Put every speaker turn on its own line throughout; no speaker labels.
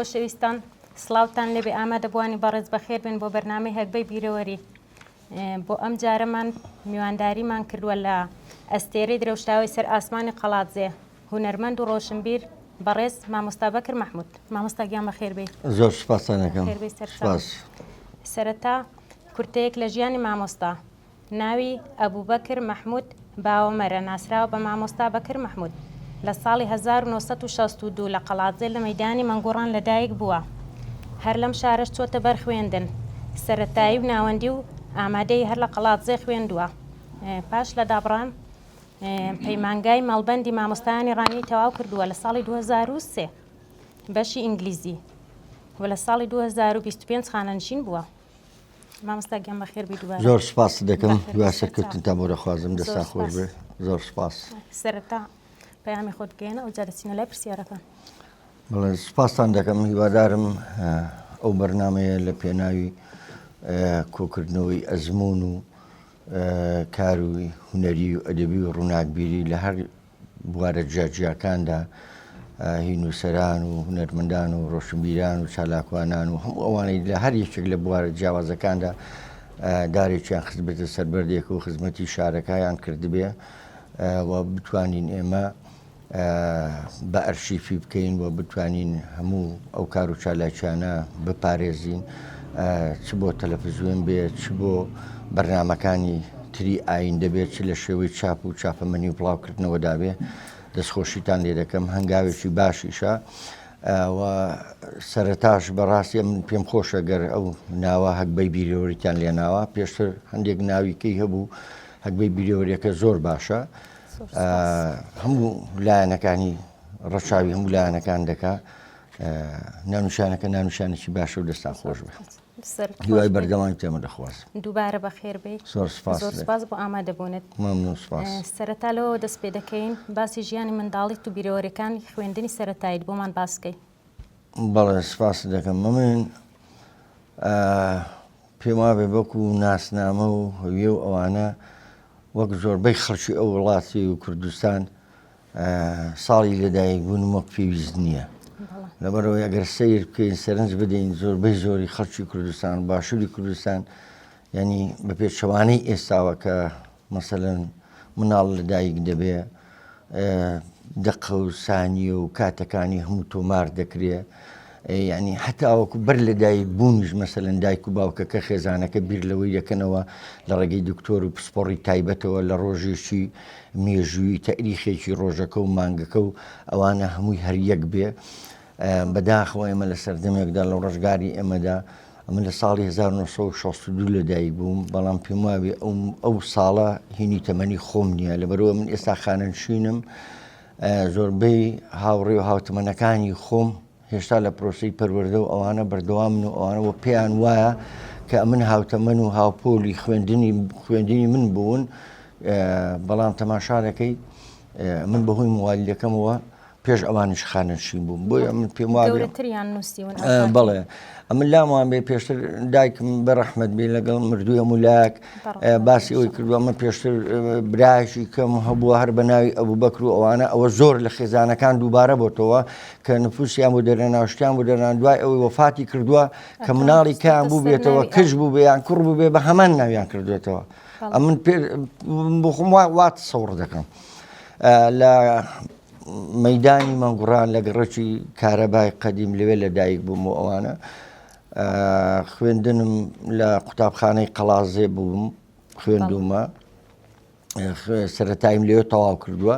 خۆشەویستان سڵاوتان لێبێ ئامادەبووانی بەڕێز بەخێر بێن بۆ بەرنامەی هەگبەی بیرەوەری بۆ ئەم جارەمان میوانداریمان کردووە لە ئەستێرەی درەوشاوەی سەر ئاسمانی قەڵادزێ هونەرمەند و ڕۆشنبیر بەڕێز مامۆستا بەکر مەحمود مامۆستا گیان بەخێر بێی.
زۆر سوپاستان ئەکەم.
بەخێر بێی سەرچاو.
سوپاس.
سەرەتا کورتەیەک لە ژیانی مامۆستا. ناوی ئەبوبەکر مەحمود باوەمەرە ناسراوە بە مامۆستا بەکر مەحمود. لە ساڵی 1962 لە قەڵادزێ لە مەیدانی مەنگوڕان لەدایک بووە. هەر لەم شارەش چۆتە بەر خوێندن. سەرەتایی و ناوەندی و ئامادەیی هەر لە قەڵادزێ خوێندووە. پاش لە دابڕان پەیمانگای مەڵبەندی مامۆستایانی ڕانیەی تەواو کردووە لە ساڵی 2003 بەشی ئینگلیزی و لە ساڵی 2025 خانەنشین بووە. مامۆستا گیان بەخێر بی دووبارە.
زۆر سپاست دەکەم دوای سەرکەوتنتان بۆ دەخوازم دەستان خۆش بێ زۆر سپاس.
سەرەتا پەیامی خۆت بگەیەنە ئەوجا دەچینە لای پرسیارەکان.
بەڵێ سپاستان دەکەم هیوادارم ئەو بەرنمەیە لە پێناوی کۆکردنەوەی ئەزمون و کاروی هونەری و ئەدەبی و ڕووناکبیری لە هەر بوارە جیاجیاکاندا هی نووسەران و هونەرمەندان و ڕۆشنبیران و چالاکوانان و هەموو ئەوانەی لە هەر یەکێک لە بوارە جیاوازەکاندا دارێکیان خستبێتە سەر بەردێک و خزمەتی شارەکەیان کردبێ و بتوانین ئێمە بە ئەرشیفی بکەین و بتوانین هەموو ئەو کار و چالاکیانە بپارێزین چ بۆ تەلەفزیۆن بێ چ بۆ بەرنامەکانی تری ئایندە بێت چ لە شێوەی چاپ و چاپەمەنی و بڵاوکردنەوەدا بێ دەستخۆشیتان لێ دەکەم هەنگاوێکی باشیشە و سەرەتاش بەڕاستی من پێم خۆشە گەر ئەو ناوە هەگبەی بیرەوەریتان لێناوە پێشتر هەندێک ناویکەی هەبوو هەگبەی بیرەوەریەکە زۆر باشە هەموو لایەنەکانی ڕەچاوی هەموو لایەنەکان دەکا ناونیشانەکە ناونیشانێکی باشە و دەستان خۆش بێ هیوای بەردەوامی تێمە دەخوازم
دووبارە بەخێر بێ
زۆر سپاس
زۆر سپاس بۆ ئامادەبوونت
مەمنون سپاس
سەرەتا لەوەوە دەست پێ دەکەین باسی ژیانی منداڵیت و بیرەوەریەکانی خوێندنی سەرەتاییت بۆمان باس کەی
بەڵێ سپاست دەکەم من پێم وابێ وەکو ناسنامە و هەویە و ئەوانە وەک زۆربەی خەڵکی ئەو وڵاتی و کوردستان ساڵی لەدایک بوونم وەک پێویست نییە. لەبەرەوەی ئەگەر سیر بکەین سەرنج بدەین زۆربەی زۆری خەڵکی کوردستان باشووری کوردستان ینی بە پێچەوانەی ئێستاوە کە مەسەلەن مناڵ لەدایک دەبێ دەقە و سانیە و کاتەکانی هەموو تۆمار دەکرێ یعنی هەتاوەکو بەر لە دایک بوونیش مەسەلەن دایک و باوکەکە خێزانەکە بیر لەوەی دەکەنەوە لە ڕێگەی دکتۆر و پسپۆڕی تایبەتەوە لە ڕۆژێکی مێژووی تەریخێکی ڕۆژەکە و مانگەکە و ئەوانە هەمووی هەر یەک بێ بەداخەوە ئێمە لە سەردەمێکدا لە ڕۆژگاری ئێمەدا ئەمن لە ساڵی 1962 لەدایک بووم بەڵام پێم وابێ ئەو ئەو ساڵە هینی تەمەنی خۆم نییە لەبەرەوە من ئێستا خانەنشینم زۆربەی هاوڕێ و هاوتەمەنەکانی خۆم هێشتا لە پرۆسەی پەروەردە و ئەوانە بەردەوامن و ئەوانەوە پێیان وایە کە ئەمن هاوتەمەن و هاوپۆلی خوێندنی خوێندنی من بوون بەڵام تەماشا دەکەی من بەهۆی موالیدەکەمەوە پێش ئەوانیش خانەنشین بووم بۆیە من پێم وابێ
گەورەتریان نووسیون ئەو کاتەی.
بەڵێ ئەمن لام وان بێ پێشتر دایکم بە ڕەحمەت بێ لەگەڵ مردووی هەموو لایەک
بەڕەحمەت
باسی ئەوەی
ئینشاءاللە.
کردووە من پێشتر برایەکی کەم هەبووە هەر بە ناوی ئەبوبەکر و ئەوانە ئەوە زۆر لە خێزانەکان دووبارە بۆتەوە کە نفوسیان بۆ دەرێنا و شتیان بۆ دەرێنا دوای ئەوەی وەفاتی کردووە کە
ئەتۆ
مناڵی کەیان
خستۆتە سەر
بووبێتەوە
ناوی
کچ
ئەو.
بووبێ یان کوڕ بووبێ بە هەمان ناویان کردوێتەوە
بەڵێ.
ئەمن پێ بۆ خۆم وا وا تەسەوڕ دەکەم لە مەیدانی مەنگوڕان لە گەڕەکی کارەبای قەدیم لەوێ لە دایک بووم و ئەوانە خوێندنم لە قوتابخانەی قەڵازێ بووم خوێندومە سەتایم لێ تەواو کردووە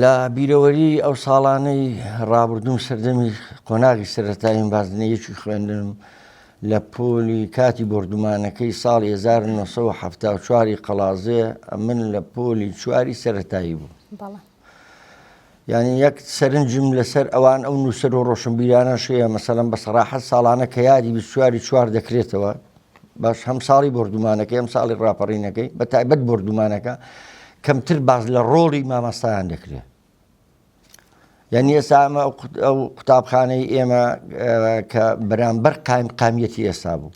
لە بیرەوەری ئەو ساڵانەی ڕابردووم سەردەمی قۆناغی سەرەتاییم بازنەیەکی خوێندنم لە پۆلی کاتی بۆردومانەکەی ساڵی 1970 ی قەڵازێ ئەمن لە پۆلی چواری سەرەتایی بوو.
بەڵێ.
یعنی یەک سەرنجم لەسەر ئەوان ئەو نووسەر و ڕۆشنبیرانەش هەیە مەسەلەن بە سەراحەت ساڵانە کە یادی 24 چوار دەکرێتەوە باش هەم ساڵی بۆردومانەکەی هەم ساڵی ڕاپەڕینەکەی بە تایبەت بۆردومانەکە کەمتر باز لە ڕۆڵی مامەستایان دەکرێت یعنی ئێستا ئەمە ئەو قوتابخانەی ئێمە کە بەرامبەر قایم قامیەتی ئێستا بوو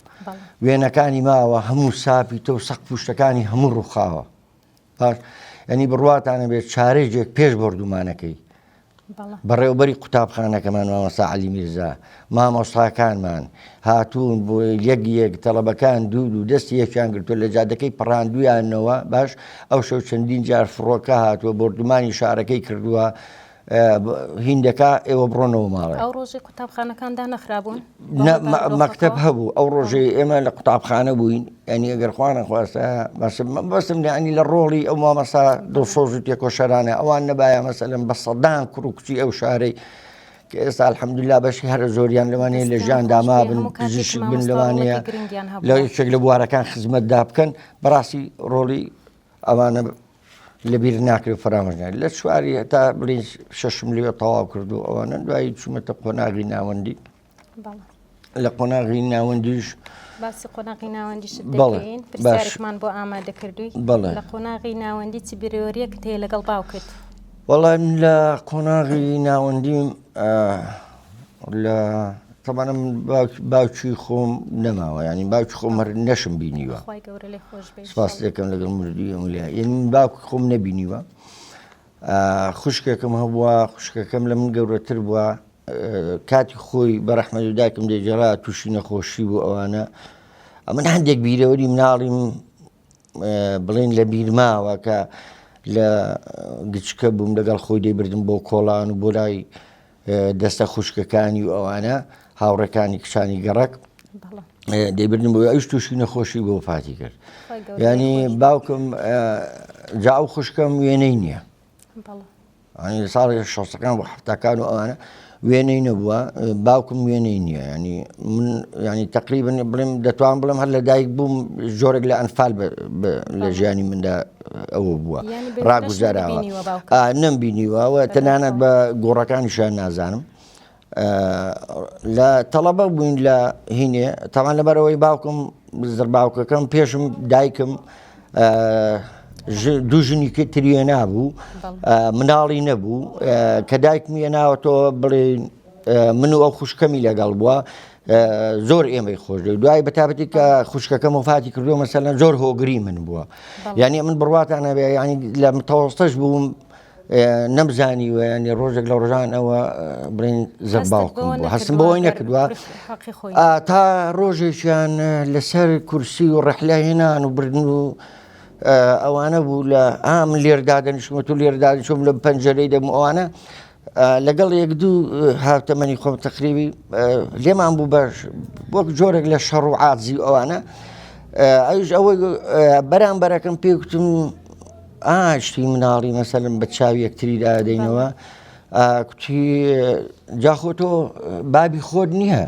وێنەکانی ماوە هەموو ساپی تۆ سەق پوشتەکانی هەموو ڕووخاوە باش ینی بڕواتانە بێت چارێکێک پێش بۆردومانەکەی. بەڕێوبەری قوتابخانەکەمان مامۆستا عەلی میرزا، مامۆستاکانمان هاتوون بۆ یەک یەک تەڵەبەکان دوو دوو دەستی یەکیان گرتووە لە جادەکەی پەڕاندوویانەوە باش ئەو شەو چەندین جار فڕۆکە هاتووە بۆردومانی شارەکەی کردووە هیندەکە ئێوە بڕۆنەوە ماڵێ.
ئەو ڕۆژەی قوتابخانەکان دانەخرابوون؟
مەکتەب هەبوو ئەو ڕۆژەی ئێمە لە قوتابخانە بووین یعنی ئەگەر خوا نەخواستە بەسم یعنی لە ڕۆڵی ئەو مامەسا دڵسۆز و تێکۆشەرانە ئەوان نەبایە مەسەلەن بە سەدان کوڕ و کچی ئەو شارەی کە ئێستا الحەمدلله بەشی هەرە زۆریان لەوانەیە لە ژیان دامابن پزیشک بن لەوانەیە لە یەکێک لە بوارەکان خزمەتدا بکەن بەڕاستی ڕۆڵی ئەوانە لەبیر ناکرێت فەرامۆش ناکرێت لە چواری هەتا بڵین شەشم لەوێ تەواو کردو ئەوانە دوایی چوومەتە قۆناغی ناوەندی لە قۆناغی ناوەندیش
باسی قۆناغی ناوەندیشت دەکەین پرسیارێکمان بۆ ئامادە کردووی لە قۆناغی ناوەندی چ بیرەوەریەکت هەیە لەگەڵ باوکت؟
وەڵا لە قۆناغی ناوەندیم لە تەبعەن من باوکی خۆم نەماوە ینی باوکی خۆم هەر نەشم بینیوە سپاس دەکەم لەگەڵ مردووی ئەملیا یعنی من باوکی خۆم نەبینیوە خوشکێکم هەبووە خوشکەکەم لە من گەورەتر بووە کاتی خۆی بە ڕەحمەت و دایکم دەیگێڕا تووشی نەخۆشی بوو ئەوانە ئەمن هەندێک بیرەوەری مناڵیم بڵێن لە بیرماوە کە لە گچکە بووم لەگەڵ خۆی دەیبردم بۆ کۆڵان و بۆ لای دەستە خوشکەکانی و ئەوانە هاوڕەکانی کچانی گەڕک دەیبردم بۆ ئەوش تووشی نەخۆشی بۆ فاتی کرد ینی باوکم جا ئەو خوشکەم وێنەی نییە ینی ساڵی شەستەکان و حەفتاکان و ئەوانە وێنەی نەبووە باوکم وێنەی نییە ینی من ینی تقریبن بڵێم دەتوان بڵێم هەر لە دایک بووم جۆرێک لە ئەنفال لە ژیانی مندا ئەوە بووە ڕاگوزاراوە نەم بینیوە و تەنانەت بە گۆڕەکانیشیان نازانم لە تەڵەبە بووین لە هینێ تاوان لەبەرەوەی باوکم زرباوکەکەم پێشم دایکم دوو ژنی تریێ نابوو مناڵی نەبوو کە دایکم ناوەتەوە بڵێ من و ئەو خوشکەمی لەگەڵ بووە زۆر ئێمەی خۆش دەوێت دوای بەتابەتی کە خوشکەکەم وفاتی کردو مەسەلەن زۆر هۆگری من بووە یعنی من بڕواتان هەبێ ینی لە متەوەستەش بووم نەمزانیوە ینی ڕۆژێک لە ڕۆژان ئەوە بڵین زەباوکم بوو هەستم بەوەی نەکردووە تا ڕۆژێکیان لەسەر کورسی و ڕەحلە هێنان و بردن و ئەوانە بوو لە ئام لێردا دەنیشمە تو لێردا چۆم لە پەنجەرەی دەم ئەوانە لەگەڵ یەک دوو هاوتەمەنی خۆم تەقریبی لێمان بوو بەش وەک جۆرێک لە شەڕ و عادزی و ئەوانە ئەوش ئەوەی بەرامبەرەکەم پێ گوتم ئاشتی مناڵی مەسەلم بە چاوی یەکتری دادەینەوە کوتی جاخۆ تۆ بابی خۆت نییە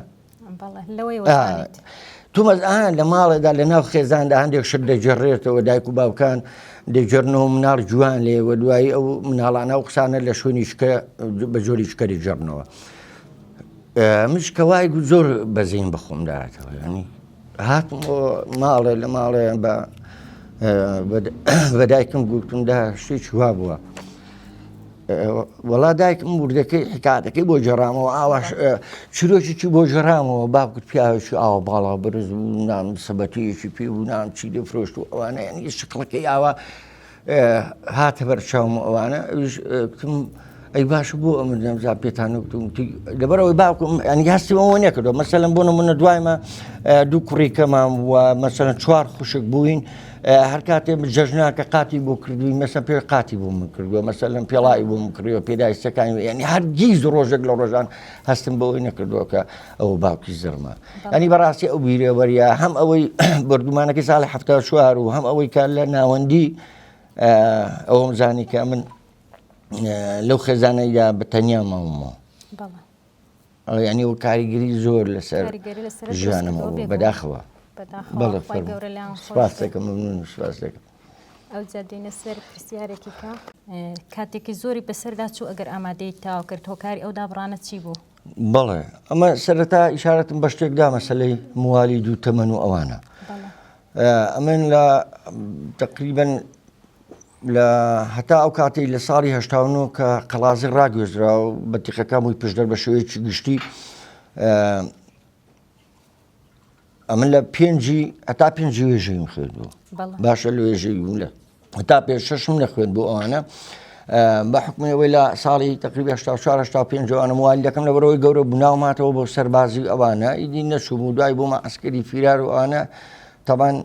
تومەز ئا لە ماڵێدا لە ناو خێزاندا هەندێک شت دەگێڕێتەوە دایک و باوکان دەگێڕنەوە مناڵ جوان لێ و دوایی ئەو مناڵانە و قسانە لە شوێنی شکە بە جۆری شکەری جێڕنەوە منش کە وای زۆر بەزین بەخۆم داهاتەوە ینی هاتم بۆ ماڵێ لە ماڵێ بە بە دایکم گوتم دا شتێکی وا بووە وەڵا دایکم وردەکەی حکاتەکەی بۆ جێڕامەوە ئاواش چیرۆکێکی بۆ جێڕامەوە باب گوت پیاوێکی ئاوا باڵا بەرز بوو نام سەبەتەیەکی پێ بوو نام چی دەفرۆشت و ئەوانە یعنی شکڵەکەی ئاوا هاتە بەرچاوم و ئەوانە ئەویش گوتم ئەی باشە بۆ ئەمن نەمزا پێتان نەگوتم وتی لەبەرئەوەی باوکم یعنی هەستی ئەوە نەکردووە مەسەلەن بۆ نمونە دوایمە دوو کوڕی کەمان بووە مەسەلەن چوار خوشک بووین هەر کاتێ جەژناکە قاتی بۆ کردووی مەسە پێ قاتی بۆ من کردووە مەسەلەن پێڵاوی بۆ من کردووە پێداویستەکانی یعنی هەرگیز ڕۆژێک لە ڕۆژان هەستم بەوەی نەکردووە کە ئەوە باوکی زڕمە ینی بەڕاستی ئەو بیرەوەریە هەم ئەوەی بردومانەکەی ساڵی 74 و هەم ئەوەی کە لە ناوەندی ئەوەم زانی کە من لەو خێزانەیدا بە تەنیا ماومەوە ینی و کاریگەری زۆر لەسەر ژیانم بەداخەوە بەڵێ سپاس دەکەم ممنون سپاس دەکەم
ئەوجا دێینە سەر پرسیارێکی کە کاتێکی زۆری بەسەردا چوو ئەگەر ئامادەیت تەواو کرد هۆکاری ئەو دابڕانە چی بوو؟
بەڵێ ئەمە سەرەتا ئیشارەتم بە شتێک دا مەسەلەی موالی دوو تەمەن و ئەوانە ئەمن لە تقریبن لە هەتا ئەو کاتەی لە ساڵی هەشتاونۆ کە قەڵازی ڕاگوێزرا و بە تیقەکان بووی پشدەر بە شێوەیەکی گشتی ئەمن لە پێنجی هەتا پێنجی وێژەیم خوێندووە باشە لە وێژەی بووم لە هەتا پێ شەشم نەخوێند بۆ ئەوانە. بە حکومی ئەوەی لە ساڵی تقریبا 84 85 ئەوانە موالید دەکەم لەبەرەوەی گەورە بوو ماتەوە بۆ سەربازی ئەوانە ئیدی نەچووم و دوای بوومە عسکەری فیرار و ئەوانە تەبان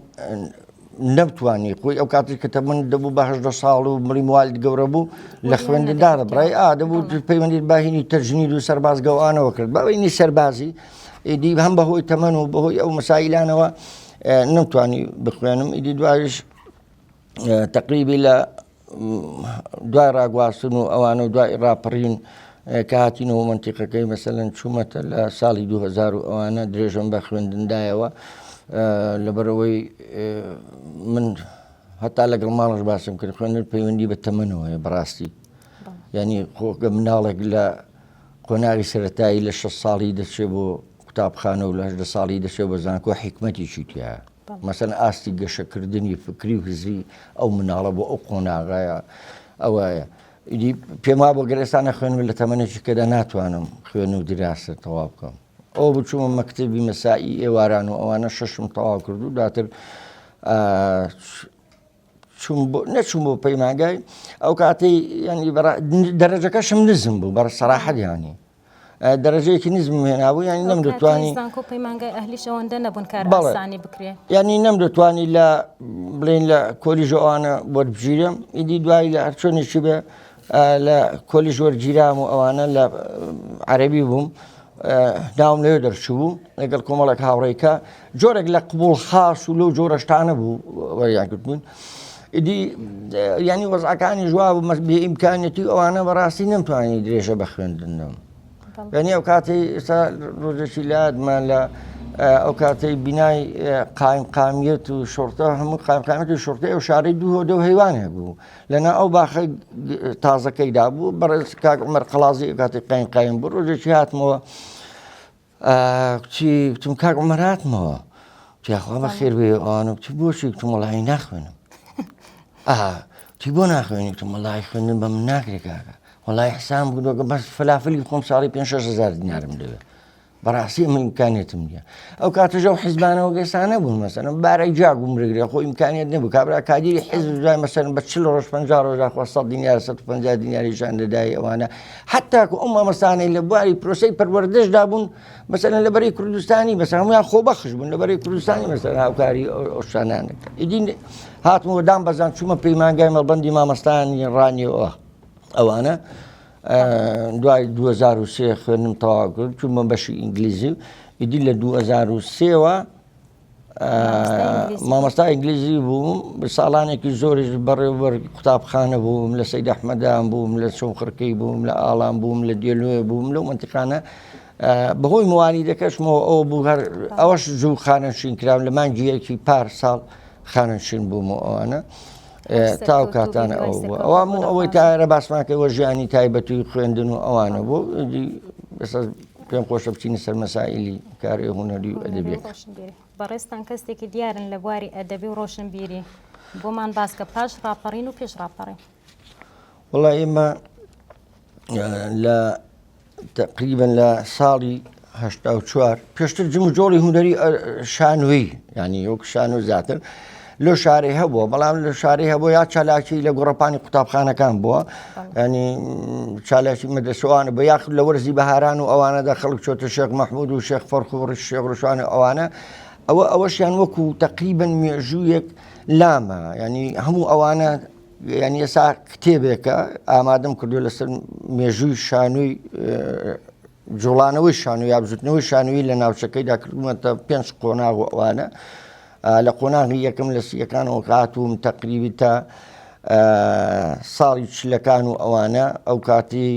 نەمتوانی خۆی ئەو کاتی کە تەمەن دەبوو بە هەژدە ساڵ و مڵی موالید گەورە بوو لە خوێندندارە برای ئا دەبوو پەیوەندی باهینی تەرجنید و سەربازگەوانەوە کرد باوەینی سەربازی ئیدی هەم بەهۆی تەمەن و بەهۆی ئەو مەسایلانەوە نەمتوانی بخوێنم ئیدی دوایش تقریبی لە دوای ڕاگواستن و ئەوانە و دوای ڕاپەڕین کە هاتینەوە مەنتیقەکەی مەسەلەن چوومەتە لە ساڵی 2000 و ئەوانە درێژەم بە خوێندندایەوە لەبەرەوەی من هەتا لەگەڵ ماڵش باسم کرد خوێندن پەیوەندی بە تەمەنەوە هەیە بەڕاستی ینی خۆگە مناڵێک لە قۆناغی سەتایی لە 6 ساڵی دەچێ بۆ قوتابخانە و لە هەدە ساڵی دەچێ بە زانکۆ حکمەتێکی تایە مەسەلەن ئاستی گەشەکردنی فکری و هزری ئەو مناڵە بۆ ئەو قۆناغەیە ئەوەیە ئیدی پێم وابوو گەر ئێستا نەخوێنم لە تەمەنێکی کەدا ناتوانم خوێن و دیراسە تەواو بکەم ئەو بچوومە مەکتەبی مەسائی ئێواران و ئەوانە شەشم تەواو کرد و دواتر چوم بۆ نەچوم بۆ پەیمانگای ئەو کاتەی ینی دەرەجەکەشم نزم بوو بەڕ سەراحەت ینی دەرەجەیەکی نزم هێنابوو ینی نەم دەتوانی
زانکۆ پەیمانگای ئەهلیش ئەوەندە نەبوون کار ئاسانی بکرێ
ینی نەم دەتوانی لە بڵێن لە کۆلیژ ئەوانە وەربگیرم ئیدی دوایی لە هەرچۆنێکی بێ لە کۆلیژ وەرگیرام و ئەوانە لە عەربی بووم ناوم لەوێ دەرچوو لەگەڵ کۆمەڵێک هاوڕێکە جۆرێک لە قبوڵ خاص و لەو جۆرە شتانە بوو وەریان کردبوون ئیدی ینی وەزعەکانی ژوا بوو مەس بێ ئیمکانەتی ئەوانە بەڕاستی نەمتوانی درێژە بە خوێندنم یعنی ئەو کاتەی ئێستا ڕۆژێکی لادمان لە ئەو کاتەی بینای قایم قامیەت و شۆڕتە هەموو قایم قامیەت و شۆڕتە ئەو شارەی دوو هۆدە و هەیوانێک بوو لەنا ئەو باخە تازەکەیدا بوو بەڕێز کاک عمر قەڵازی ئەو کاتی قایم قایم بوو ڕۆژێکی هاتمەوە کچی وتم کاک عمر هاتمەوە یاخوا بەخێر بێ ئەوانە وتی بۆچی وتم وەڵی ناخوێنم تی بۆ ناخوێنی وتم وەڵی خوێندن بە من ناکرێ کاکە وەڵی حسام بوو بەس فلافلی خۆم ساڵی 5 هزار دینارم دەوێت بەڕاستی ئەمن ئیمکانیەتم نییە ئەو کاتەش ئەو حیزبانەوە گەسانە بوون مەسەلەن بارە جا گومرگرێ خۆ ئیمکانیەت نەبوو کابرا کادیری حیزب دوای مەسەلەن بە 40 ڕۆژ 50 ڕۆژ خوا 100 دینار 150 دیناریشان دەدای ئەوانە حتاکو ئەو مامەستانەی لە بواری پرۆسەی پەروەردەشدا بوون مەسەلەن لە بەرەی کوردستانی مەسەلەن هەموویان خۆبەخش بوون لە بەرەی کوردستانی مەسەلەن هاوکاری ئەو شتانیان دەکرد ئیدی هاتمەوە دام بەزان چوومە پەیمانگای مەڵبەندی مامەستانی ڕانیەوە ئەوانە دوای 2023 خوێندنم تەواو کرد چوومە بەشی ئینگلیزی و ئیدی لە 2023ەوە مامۆستا ئینگلیزی بووم ساڵانێکی زۆریش بەڕێوەبەر قوتابخانە بووم لە سید ئەحمەدان بووم لە چۆمخڕکەی بووم لە ئاڵان بووم لە دێلوێ بووم لەو منتیقانە بەهۆی موانی دەکەشمەوە ئەو بوو هەر ئەوەش زوو خانەنشین کرام لە مانگی یەکی پار ساڵ خانەنشین بووم و ئەوانە تاو کاتانە ئەو بوو ئەوام و ئەوەی تایرە باسمان کە وە ژیانی تایبەتی و خوێندن و ئەوانە بوو پێم خۆشە بچینە سەر مەسائلی کاری هونەری و ئەدەبیەکە.
بەڕێزتان کەسێکی دیارن لە بواری ئەدەبی و ڕۆشنبیری بۆمان باس کە پاش ڕاپەڕین و پێش ڕاپەڕین.
وەڵا ئێمە لە تەقریبەن لە ساڵی 84 پێشتر جموجۆڵی هونەری شانۆیی ینی وەک شانۆ زیاتر لۆ شارێ هەبووە بەڵام لە شارێ هەبوو یا چالاکی لە گۆڕەپانی قوتابخانەکان بووە ینی چالاکی مەدرسوانە بە یاخود لە وەرزی بەهاران و ئەوانەدا خەڵک چۆتە شێخ مەحمود و شێخ فەرخ و ڕش شێخ ڕشوان و ئەوانە ئەوە ئەوەشیان وەکو تقریبن مێژوویەک لامە ینی هەموو ئەوانە یانی ئێستا کتێبێکە ئامادەم کردو لەسەر مێژووی شانۆی جوڵانەوەی شانۆ یا بزوتنەوەی شانۆیی لە ناوچەکەیدا کردومەتە پێنج قۆناغ و ئەوانە لە قۆناغی یەکەم لە سیەکانەوە هاتووم تەقریبی تا ساڵی چلەکان و ئەوانە ئەو کاتی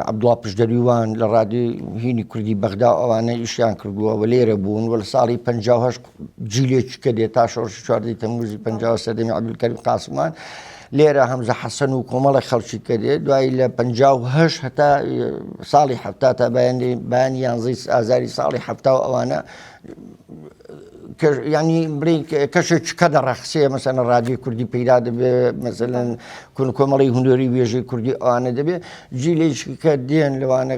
عبدڵا پشدەریوان لە ڕادی هینی کوردی بەغدا ئەوانە ئیشیان کردووە و لێرە بوون و لە ساڵی 1950 جیلێکی کە دێت تا شۆڕشی چواردەی تەمموزی 50 سەردەمی عەبدولکەریم قاسمان لێرە هەمزە حەسەن و کۆمەڵێک خەڵکی کە دێت دوایی لە 58 هەتا ساڵی حەفتا تا بەیانی بەیانی یانزەی ئازاری ساڵی حەفتا و ئەوانە ینی بڵین کەشێک کە دەڕەخسێ مەسەن ڕادیۆی کوردی پەیدا دەبێ مەسەلەن کون کۆمەڵی هونەری وێژەی کوردی ئەوانە دەبێ جیلێکی کە دێن لەوانە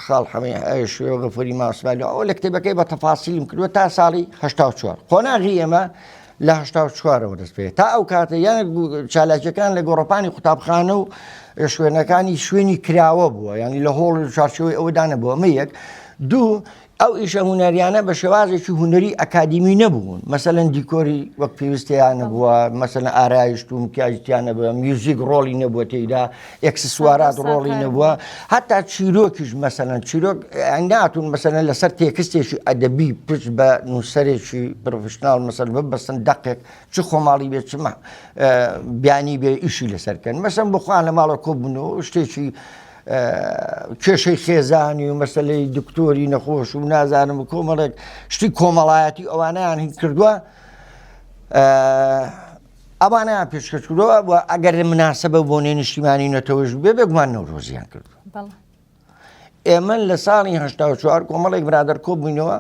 خاڵ حەمەی ئەشوێ و غەفوری ماسمالی ئەوە لە کتێبەکەی بە تەفاسیلم کردووە تا ساڵی 84 قۆناغی ئێمە لە 84ەوە دەست پێ تا ئەو کاتە یان چالاکیەکان لە گۆڕەپانی قوتابخانە و شوێنەکانی شوێنی کراوە بووە ینی لە هۆڵ چوارچەوەی ئەوەدا نەبووە ئەمە یەک دوو ئەو ئیشە هونەریانە بە شێوازێکی هونەری ئەکادیمی نەبوون مەسەلەن دیکۆری وەک پێویستیان نەبووە مەسەلەن ئارایشت و مکیاجتیان نەبووە میوزیک ڕۆڵی نەبووە تێیدا ئێکسسوارات ڕۆڵی نەبووە هەتا چیرۆکیش مەسەلەن چیرۆک ناتون مەسەلەن لەسەر تێکستێکی ئەدەبی پشت بە نووسەرێکی professional مەسەل ببەستن دەقێک چ خۆماڵی بێت چ بیانی بێ ئیشی لەسەر کەن مەسەن بۆ خۆیان لە ماڵە کۆبوونەوە شتێکی کێشەی خێزانی و مەسلەی دکتۆری نەخۆش و نازانم و کۆمەڵێک شتی کۆمەڵایەتی ئەوانیان هین کردووە ئەوانیان پێشکەش کردووە و ئەگەر مناسبە بۆ نێ نیشتیمانی نەتەوەش بێ بێگومان نەورۆزیان کردو ئێمە لە ساڵی 1970 کۆمەڵێک برادەر کۆبووینەوە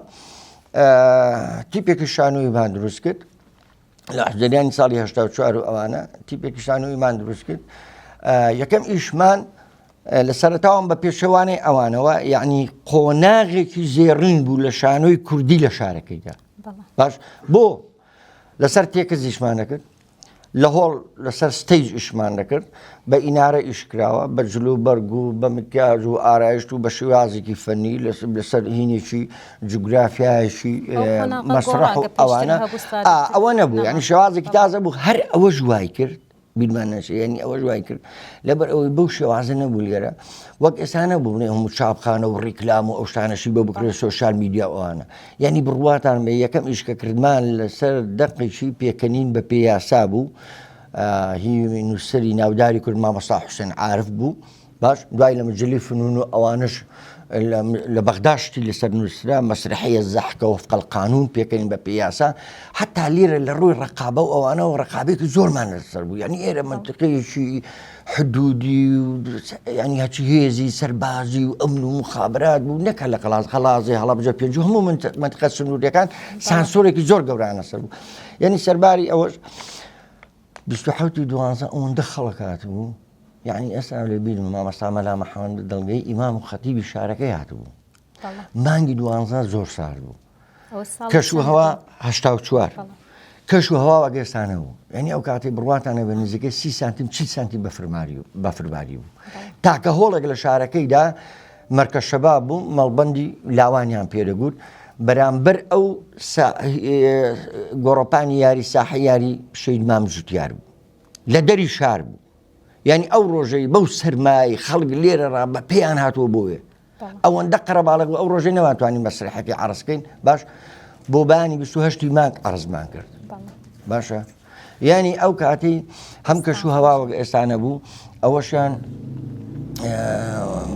تیپێکی شانۆیمان دروست کرد لە حزەریانی ساڵی 1970 و ئەوانە تیپێکی شانۆیمان دروست کرد یەکەم ئیشمان لە سەرتاوم بە پێشەوانەی ئەوانەوە یعنی قۆناغێکی زێڕین بوو لە شانۆی کوردی لە شارەکەیدا باش بۆ لەسەر تێکست ئیشمان دەکرد لە هۆڵ لەسەر stage ئیشمان دەکرد بە ئینارە ئیش کراوە بە جل و بەرگ و بە مکیاج و ئارایشت و بە شێوازێکی فەنی لەسەر هینێکی جوگرافیایەکی مەسرح و ئەوانە ئەوە نەبوو یعنی شێوازێکی تازە بوو هەر ئەوەش وای کرد بیرمان نەچێ یعنی ئەوەش وای کرد لەبەر ئەوەی بەو شێوازە نەبوو لێرە وەک ئێستا نەبوو بڵێ هەموو چاپخانە و ڕیکلام و ئەو شتانەشی بۆ بکرێت social media ئەوانە یعنی بڕواتان بێ یەکەم ئیشکە کردمان لەسەر دەقێکی پێکەنین بە پێ یاسا بوو هی نووسەری ناوداری کورد مامۆستا حوسێن عارف بوو باش دوای لە مجلی فنون و ئەوانش لە بەغدا شتی لەسەر نووسرا مەسرحەیە زەحکە وفق القانون پێکەین بە پێی یاسا حتا لیرە لە ڕووی ڕقابە و ئەوانەوە ڕقابێکی زۆرمان لەسەر بوو یعنی ئێرە منطقەیەکی حدودی و ینی هەچی هێزی سەربازی و ئەمن و مخابرات بوو نەکە لە قەڵاز قەڵازی هەڵەبجە پێنج هەموو منطقە سنووریەکان سانسۆرێکی زۆر گەورانە سەر بوو یعنی سەرباری ئەوەش 27 و دوانزە ئەوەندە خەڵک هاتبوو یعنی ئێستا لە بیرم مامۆستا مەلا محەمەد دڵگەی ئیمام و خەتیبی شارەکەی هاتبوو مانگی دوانزە زۆر سارد بوو کەش و هەوا 84 کەش و هەوا وەگەستانە بوو یعنی ئەو کاتی بڕواتانە بە نزیکەی سی سانتیم چی سانتیم بەفرماری و بەفرباری بوو تاکە هۆڵێک لە شارەکەیدا مەرکە شەباب بوو مەڵبندی لاوانیان پێدەگوت بەرامبەر ئەو گۆڕەپانی یاری ساحە یاری شەید مام جوتیار بوو لە دەری شار بوو یانی ئەو ڕۆژەی بەو سەرمای خەڵک لێرە ڕا بە پێیان هاتووە بۆێ ئەوەندە قەرەباڵغ بوو ئەو ڕۆژەی نەمانتوانی مەسرحەکەی عەرزکەین باش بۆ بانی 28 مانگ عەرزمان کرد باشە یانی ئەو کاتی هەم کەش و هەوا وەک ئێستا نەبوو ئەوەشیان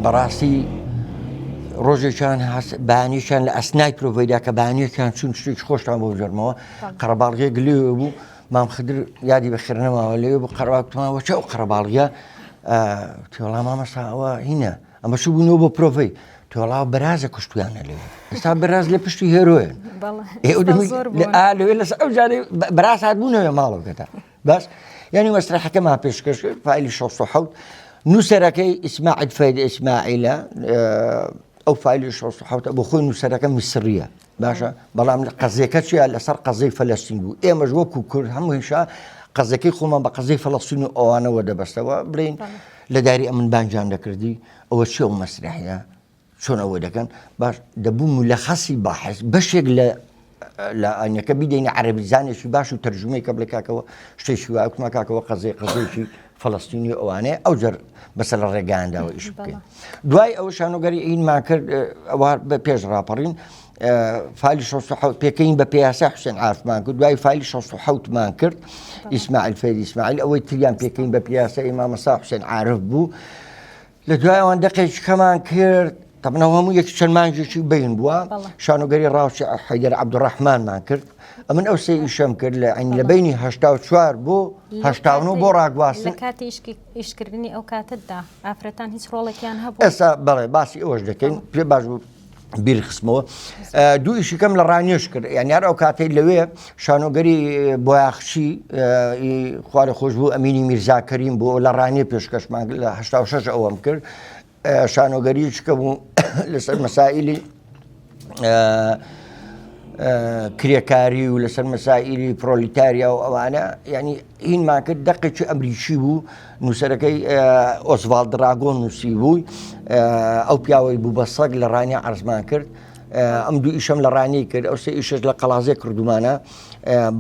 بەڕاستی ڕۆژێکیان بانیشان لە ئەسنای پرۆڤەیدا کە بانیەکان چون شتێکی خۆشتان بۆ بژەرمەوە قەرەباڵغێک لێ بوو مام خدر یادی بەخێر نەماوە لەوێ بوو قەرەباڵ کوتمان وە چ ئەو قەرەباڵغیە تێڵا مامەستا ئەوە هینە ئەمە چوو بوونەوە بۆ پرۆڤەی تۆڵا بەرازە کوشتویانە لەوێ ئێستا بەراز لە پشتی هێرۆیە لەوێ لەسەر ئەو جارێ بەراز هاتبوونەوە ماڵەکەتە باش یعنی مەسرحەکەمان پێشکەش کرد فایلی 67 نووسەرەکەی ئیسماعیل فەید ئیسماعیلە ئەو فایلی 67 بۆ خۆی نووسەرەکە میسریە باشە بەڵام لە قەزیەکە چیە لەسەر قەزیەی فەلەستین بوو ئێمەش وەکو کورد هەموو هیشا قەزەکەی خۆمان بە قەزیەی فەلەستین و ئەوانەوە دەبەستەوە بڵین لە داری ئەمن بانجان دەکردی ئەوە چی ئەو مەسرحە چۆن ئەوە دەکەن باش دەبوو ملەخەسی باحس بەشێک لە لە ئاینەکە بیدەینە عەربیزانێکی باش و تەرجومەی کە بڵێ کاکەوە شتێکی وا کوما کاکەوە قەزێ قەزێکی فەلەستینی ئەوانەیە ئەو جەر بەسەر لە ڕێگایانداوە ئیش بکەین دوای ئەو شانۆگەری ئینمان کرد ئەوە بە پێش ڕاپەڕین فایلی 67 پێکەین بە پێیاسا حوسێن عارفمان کرد دوای فایلی 67 مان کرد ئیسماعیل فەیری ئیسماعیل ئەوەی تریان پێکەین بە پیاسە ئیمامەسا حوسێن عارف بوو لە دوای ئەوان دەقێکی کەمان کرد تەبنەوە هەموو یەک چەند مانگێکی بین بووە شانۆگەری ڕاوچی حەیدەر عەبدوڕەحمانمان کرد ئەمن ئەو سێ ئیشەم کرد لە عین لە بینی 84 بۆ 89 بۆ ڕاگواستن
لە کاتی ئیشکردنی ئەو کاتتدا ئافرەتان هیچ ڕۆڵێکیان هەبوو
ئێستا بەڵێ باسی ئەوەش دەکەین پێ باش بوو بیر خستمەوە دوو ئیشی کەم لە ڕانیەش کرد یان یار ئەو کاتەی لەوێ شانۆگەری بۆیاخچی خوارە خۆش بوو ئەمینی میرزا کەریم بوو لە ڕانیە پێشکەشمان لە 86 ئەوەم کرد شانۆگەری چکە بوو لەسەر مەسائلی کرێکاری و لەسەر مەسائیلی پرۆلیتاریا و ئەوانە یعنی هینمان کرد دەقێکی ئەمریکی بوو نووسەرەکەی ئۆسڤالد دراگۆن نووسی بووی ئەو پیاوەی بوو بە سەگ لە ڕانیە عرزمان کرد ئەم دوو ئیشەم لە ڕانی کرد ئەو سێ ئیشش لە قەڵازێ کردومانە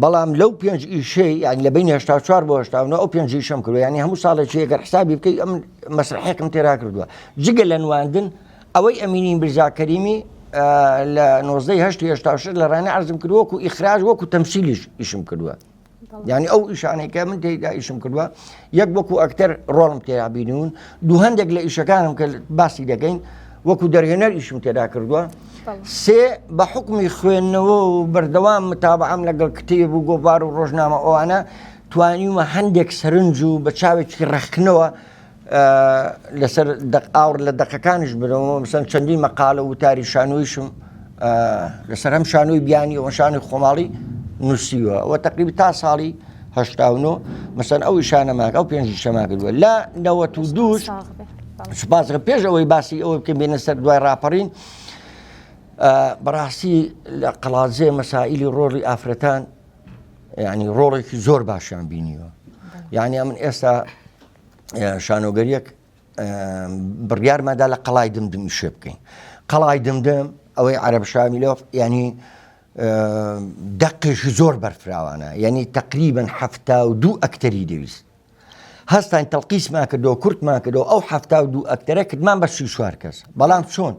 بەڵام لەو پێنج ئیشەی یان لە بین 84 بۆ 89 ئەو پێنج ئیشەم کردو ینی هەموو ساڵێکی ئەگەر حسابی بکەی ئەم مەسرحێکم تێرا کردووە جگە لە نواندن ئەوەی ئەمینی میرزا کەریمی لە 19 هەشت لە ڕانە عرزم کردووە وەکو ئیخراج وەکو تەمسیلیش ئیشم کردووە یعنی ئەو ئیشانەی کە من تێیدا ئیشم کردووە یەک وەکو ئەکتەر ڕۆڵم تێدا بینیون دوو هەندێک لە ئیشەکانم کە باسی دەکەین وەکو دەرهێنەر ئیشم تێدا کردووە سێ بە حکمی خوێندنەوە و بەردەوام متابعام لەگەڵ کتێب و گۆڤار و ڕۆژنامە ئەوانە توانیومە هەندێک سەرنج و بە چاوێکی ڕەخنەوە لەسەر دەق ئاوڕ لە دەقەکانیش برەوە مەسەن چەندین مەقالە و وتاری شانۆیشم لەسەر هەم شانۆی بیانی و شانۆی خۆماڵی نووسیوە ئەوە تقریب تا ساڵی 89 مەسەن ئەو ئیشانەمان ئەو پێنج ئیشەمان کردووە لە 92 سوپاس پێش ئەوەی باسی ئەوە بکەین بێنە سەر دوای ڕاپەڕین بەڕاستی لە قەڵادزێ مەسائلی ڕۆڵی ئافرەتان یعنی ڕۆڵێکی زۆر باشیان بینیوە یعنی ئەمن ئێستا شانۆگەریەک بڕیارماندا لە قەڵای دمدم ئیشێ بکەین قەڵای دمدم ئەوەی عەرەب شامیلۆف ینی دەقێکی زۆر بەرفراوانە یعنی تقریبن 72 ئەکتەری دەویست هەستان تەلقیسمان کردەوە کورتمان کردەوە ئەو 72 ئەکتەرە کردمان بە 34 کەس بەڵام چۆن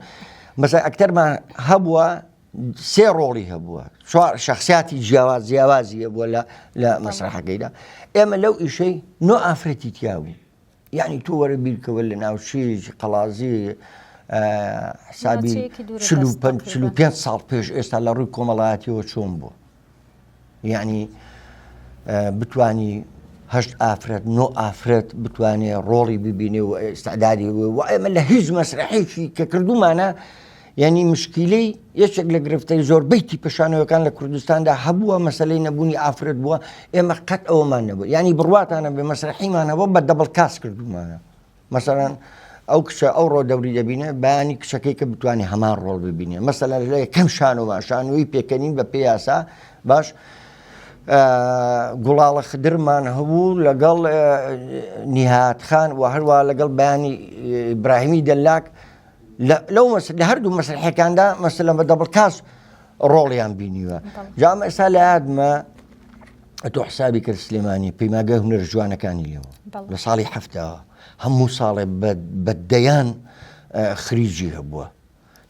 مەسە ئەکتەرمان هەبووە سێ ڕۆڵی هەبووە چوار شخصیاتی جیاواز جیاوازی هەبووە لە لە مەسرحەکەیدا ئێمە لەو ئیشەی نۆ ئافرەتی تیا بوو یعنی تۆ وەرە بیرکەوە لە ناوچەیەکی قەڵازی حسابی پێ ساڵ پێش ئێستا لە ڕووی کۆمەڵایەتیەوە چۆن بوو یەعنی بتانی هەشت ئافرەت نۆ ئافرەت بتوانێ ڕۆڵی ببینێ و ئیسعدادی و ئێمە لە هیچ مەسرحێکی کە کردومانە یعنی مشکیلەی یەکێک لە گرفتەی زۆربەی تیپەشانەوەکان لە کوردستاندا هەبووە مەسلەی نەبوونی ئافرەت بووە ئێمە قەت ئەومان نەبوو ینی بڕواتانە بێ مەسرحیمان هەبوو بە double cast کردومانە مەسەلەن ئەو کچە ئەو ڕۆ دەوری دەبینێ بەیانی کچەکەی کە بتوانێ هەمان ڕۆڵ ببینێ مەسەلەن لە یەکەم شانۆمان شانۆی پێکەنین بە پێی یاسا باش گوڵاڵە خدرمان هەبوو لەگەڵ نیهات خان و هەروە لەگەڵ بەیانی ئیبراهیمی دەلاک لەو لە هەردوو مەسرحەکاندا مەسەلەن بە double cast ڕۆڵیان بینیوە جام ئێستا لە یادمە ئەتۆ حسابی کرد سلێمانی پەیماگای هونەر جوانەکانی لێوە لە ساڵی هەفتاوە هەموو ساڵێ بە دەیان خریجی هەبووە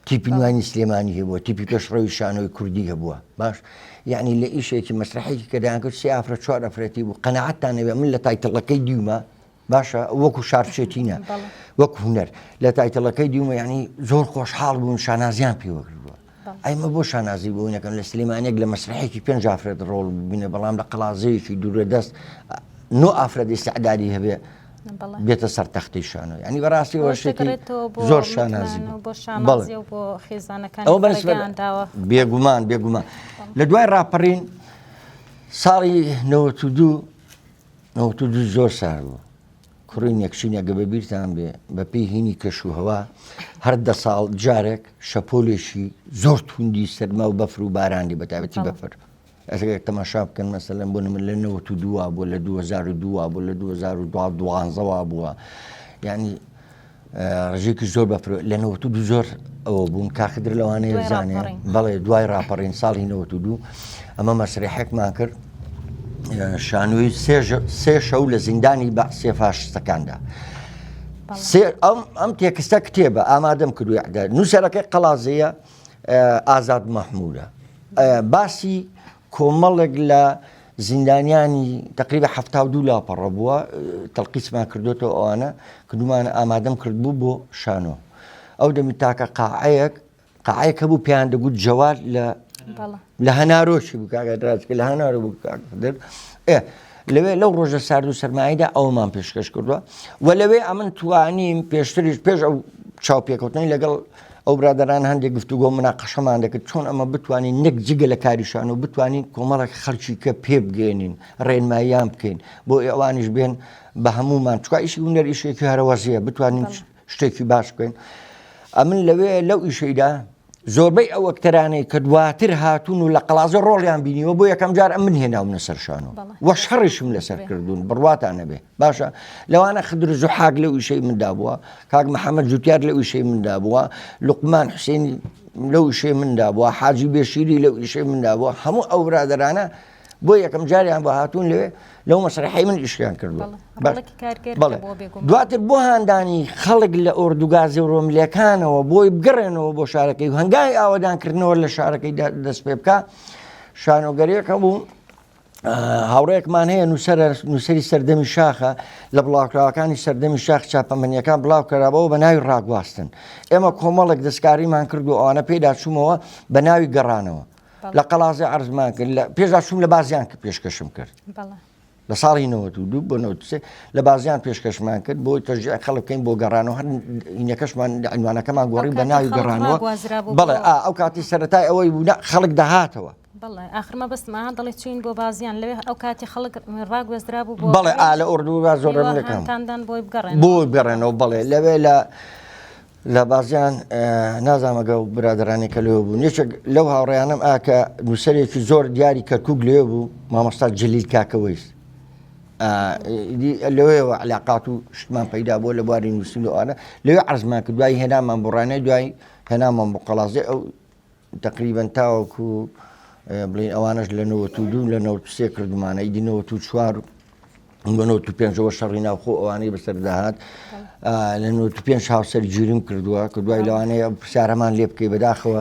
تیپی نوانی سلێمانی هەبووە تیپی پێشڕەوی شانۆی کوردی هەبووە باش یعنی لە ئیشێکی مەسرحێکی کە دەیان کرد سێ ئافرە چوار ئەفرەتی بوو قەنەعەتتان نەبێ من لە title ەکەی دیومە باشە وەکو شارچێتینە وەک هونەر لە title ەکەی دیومە ینی زۆر خۆشحاڵ بوون شانازیان پێوە کردووە ئەیمە بۆ شانازی بۆ نەکەم لە سلێمانێک لە مەسرحێکی پێنج ئافرەت ڕۆڵ ببینە بەڵام لە قەڵازەیەکی دوورە دەست نۆ ئافرەت ئیسعدادی هەبێ بێتە سەر تەختی شانۆ ینی بەڕاستی وەشێکی زۆر شانازی
بۆ خێزانەکان ئەو
بێگومان بێگومان لە دوای ڕاپەڕین ساڵی 92 92 زۆر سارد بوو کوڕی نێکچینە گە بەبیرتان بێ بە پێی هینی کەش و هەوا هەر دە ساڵ جارێک شەپۆلێکی زۆر توندی سەرما و بەفر و بارانی بەتابەتی بەفر ئەگەر تەماشا بکەن مەسەلەن بۆ نمونە لە 92 بووە لە 2002 بوو لە 2012 بووە یعنی ڕژێکی زۆر بەفر لە 92 زۆر ئەوە بوون کاخدر لەوانەیە زانێ بەڵێ دوای ڕاپەڕین ساڵی 92 ئەمە مەسرحێکمان کرد شانۆی سێ شەو لە زیندانی بە سێ فاشستەکاندا ئەم ئەم تێکستە کتێبە ئامادەم کردووە نووسەرەکەی قەڵازەیە ئازاد مەحموودە باسی کۆمەڵێک لە زیندانیانی تقریبا 72 لاپەڕە بووە تەلقیسمان کردوێتەوە ئەوانە کردومانە ئامادەم کردبوو بۆ شانۆ ئەو دەمی تاکە قاعەیەک قاعەیەک هەبوو پێیان دەگوت جەواد لە لە هەنارۆشی بوو کاکە دراجکە لە هەنارۆ بوو کاکە ئێ لەوێ لەو ڕۆژە سارد و سەرمایەدا ئەومان پێشکەش کردووە و لەوێ ئەمن توانیم پێشتریش پێش ئەو چاوپێکەوتنی لەگەڵ ئەو برادران هەندێک گفتوگۆ مناقەشەمان دەکرد چۆن ئەمە بتوانین نەک جگە لە کاریشان و بتوانین کۆمەڵێک خەڵکی کە پێ بگەێنین ڕێنماییان بکەین بۆ ئەوانیش بێن بە هەمومان چکا ئیشی هونەر ئیشێکی هەرەوەزیە بتوانین شتێکی باش بکەین ئەمن لەوێ لەو ئیشەیدا زۆربەی ئەو ئەکتەرانەی کە دواتر هاتوون و لە قەڵازە ڕۆڵیان بینیوە بۆ یەکەم جار ئەم من هێناومنە سەر شانۆ وە شەڕیشم لەسەر کردوون بڕواتان نەبێ باشە لەوانە خدر زوحاک لەو ئیشەی مندا بووە کاک محەممەد جوتیار لەو ئیشەی مندا بووە لوقمان حوسێن لەو ئیشەی مندا بووە حاجی بێشیری لەو ئیشەی مندا بووە هەموو ئەو برادەرانە بۆ یەکەم جاریان بۆ هاتوون لەوێ لەو مەسرحەی من ئیشیان کردووە بەڵێ دواتر بۆ هاندانی خەڵک لە ئۆردوگا زۆرۆملەکانەوە بۆی بگەڕێنەوە بۆ شارەکەی و هەنگاوی ئاوەدانکردنەوە لە شارەکەی دەست پێ بکە شانۆگەریەکە بوو هاوڕێکمان هەیە نووسەر نووسری سەردەمی شاخە لە بڵاوکراوەکانی سەردەمی شاخ چاپەمەنیەکان بڵاو کەرابەوە بە ناوی ڕاگواستن ئێمە کۆمەڵێک دەستکاریمان کرد و ئەوانە پێدا چوومەوە بە ناوی گەڕانەوە لە قەڵازێ عەرزمان کرد لە پێشدا چووم لە بازیان کە پێشکەشم کرد لە ساڵی 92 بۆ 93 لە بازیان پێشکەشمان کرد بۆ تەژیع خەڵک بکەین بۆ گەڕانەوە هەر هینەکەشمان عنوانەکەمان گۆڕی بە ناوی گەڕانەوە بەڵێ ئەو کاتی سەرەتای ئەوەی بوو خەڵک دەهاتەوە
بەڵێ ئاخر مەبەستم ئەها دەڵێ چوین بۆ بازیان لەوێ ئەو کاتی خەڵک ڕاگوێزرابوو بۆ
بەڵێ ئا لە ئۆردوگا زۆرەملەکان
تاندان بۆی بگەڕێن
بۆ بگەڕێنەوە بەڵێ لەوێ لە لە بازیان نازانم ئەگەر ئەو برادەرانەی کە لەوێ بوون یەکێک لەو هاوڕێیانەم ئا کە نووسەرێکی زۆر دیاری کەرکوک لەوێ بوو مامۆستا جەلیل کاکەوەیس لەوەیەوە علاقات و شتمان پەیدا بووە لە بواری نووسین و ئەوانە لەوێ عەرزمان کرد دوای هێنامان بۆ ڕانیە دوای هێنامان بۆ قەڵازێ ئەو تقریبا تاوەکو بڵین ئەوانش لە 92 لە 93 کردمانە ئیدی 94 بە 95ەوە شەڕی ناوخۆ ئەوانەی بەسەر داهات لە 95 هاوسەر گیریم کردووە کە دوای لەوانەیە پرسیارەمان لێ بکەی بەداخەوە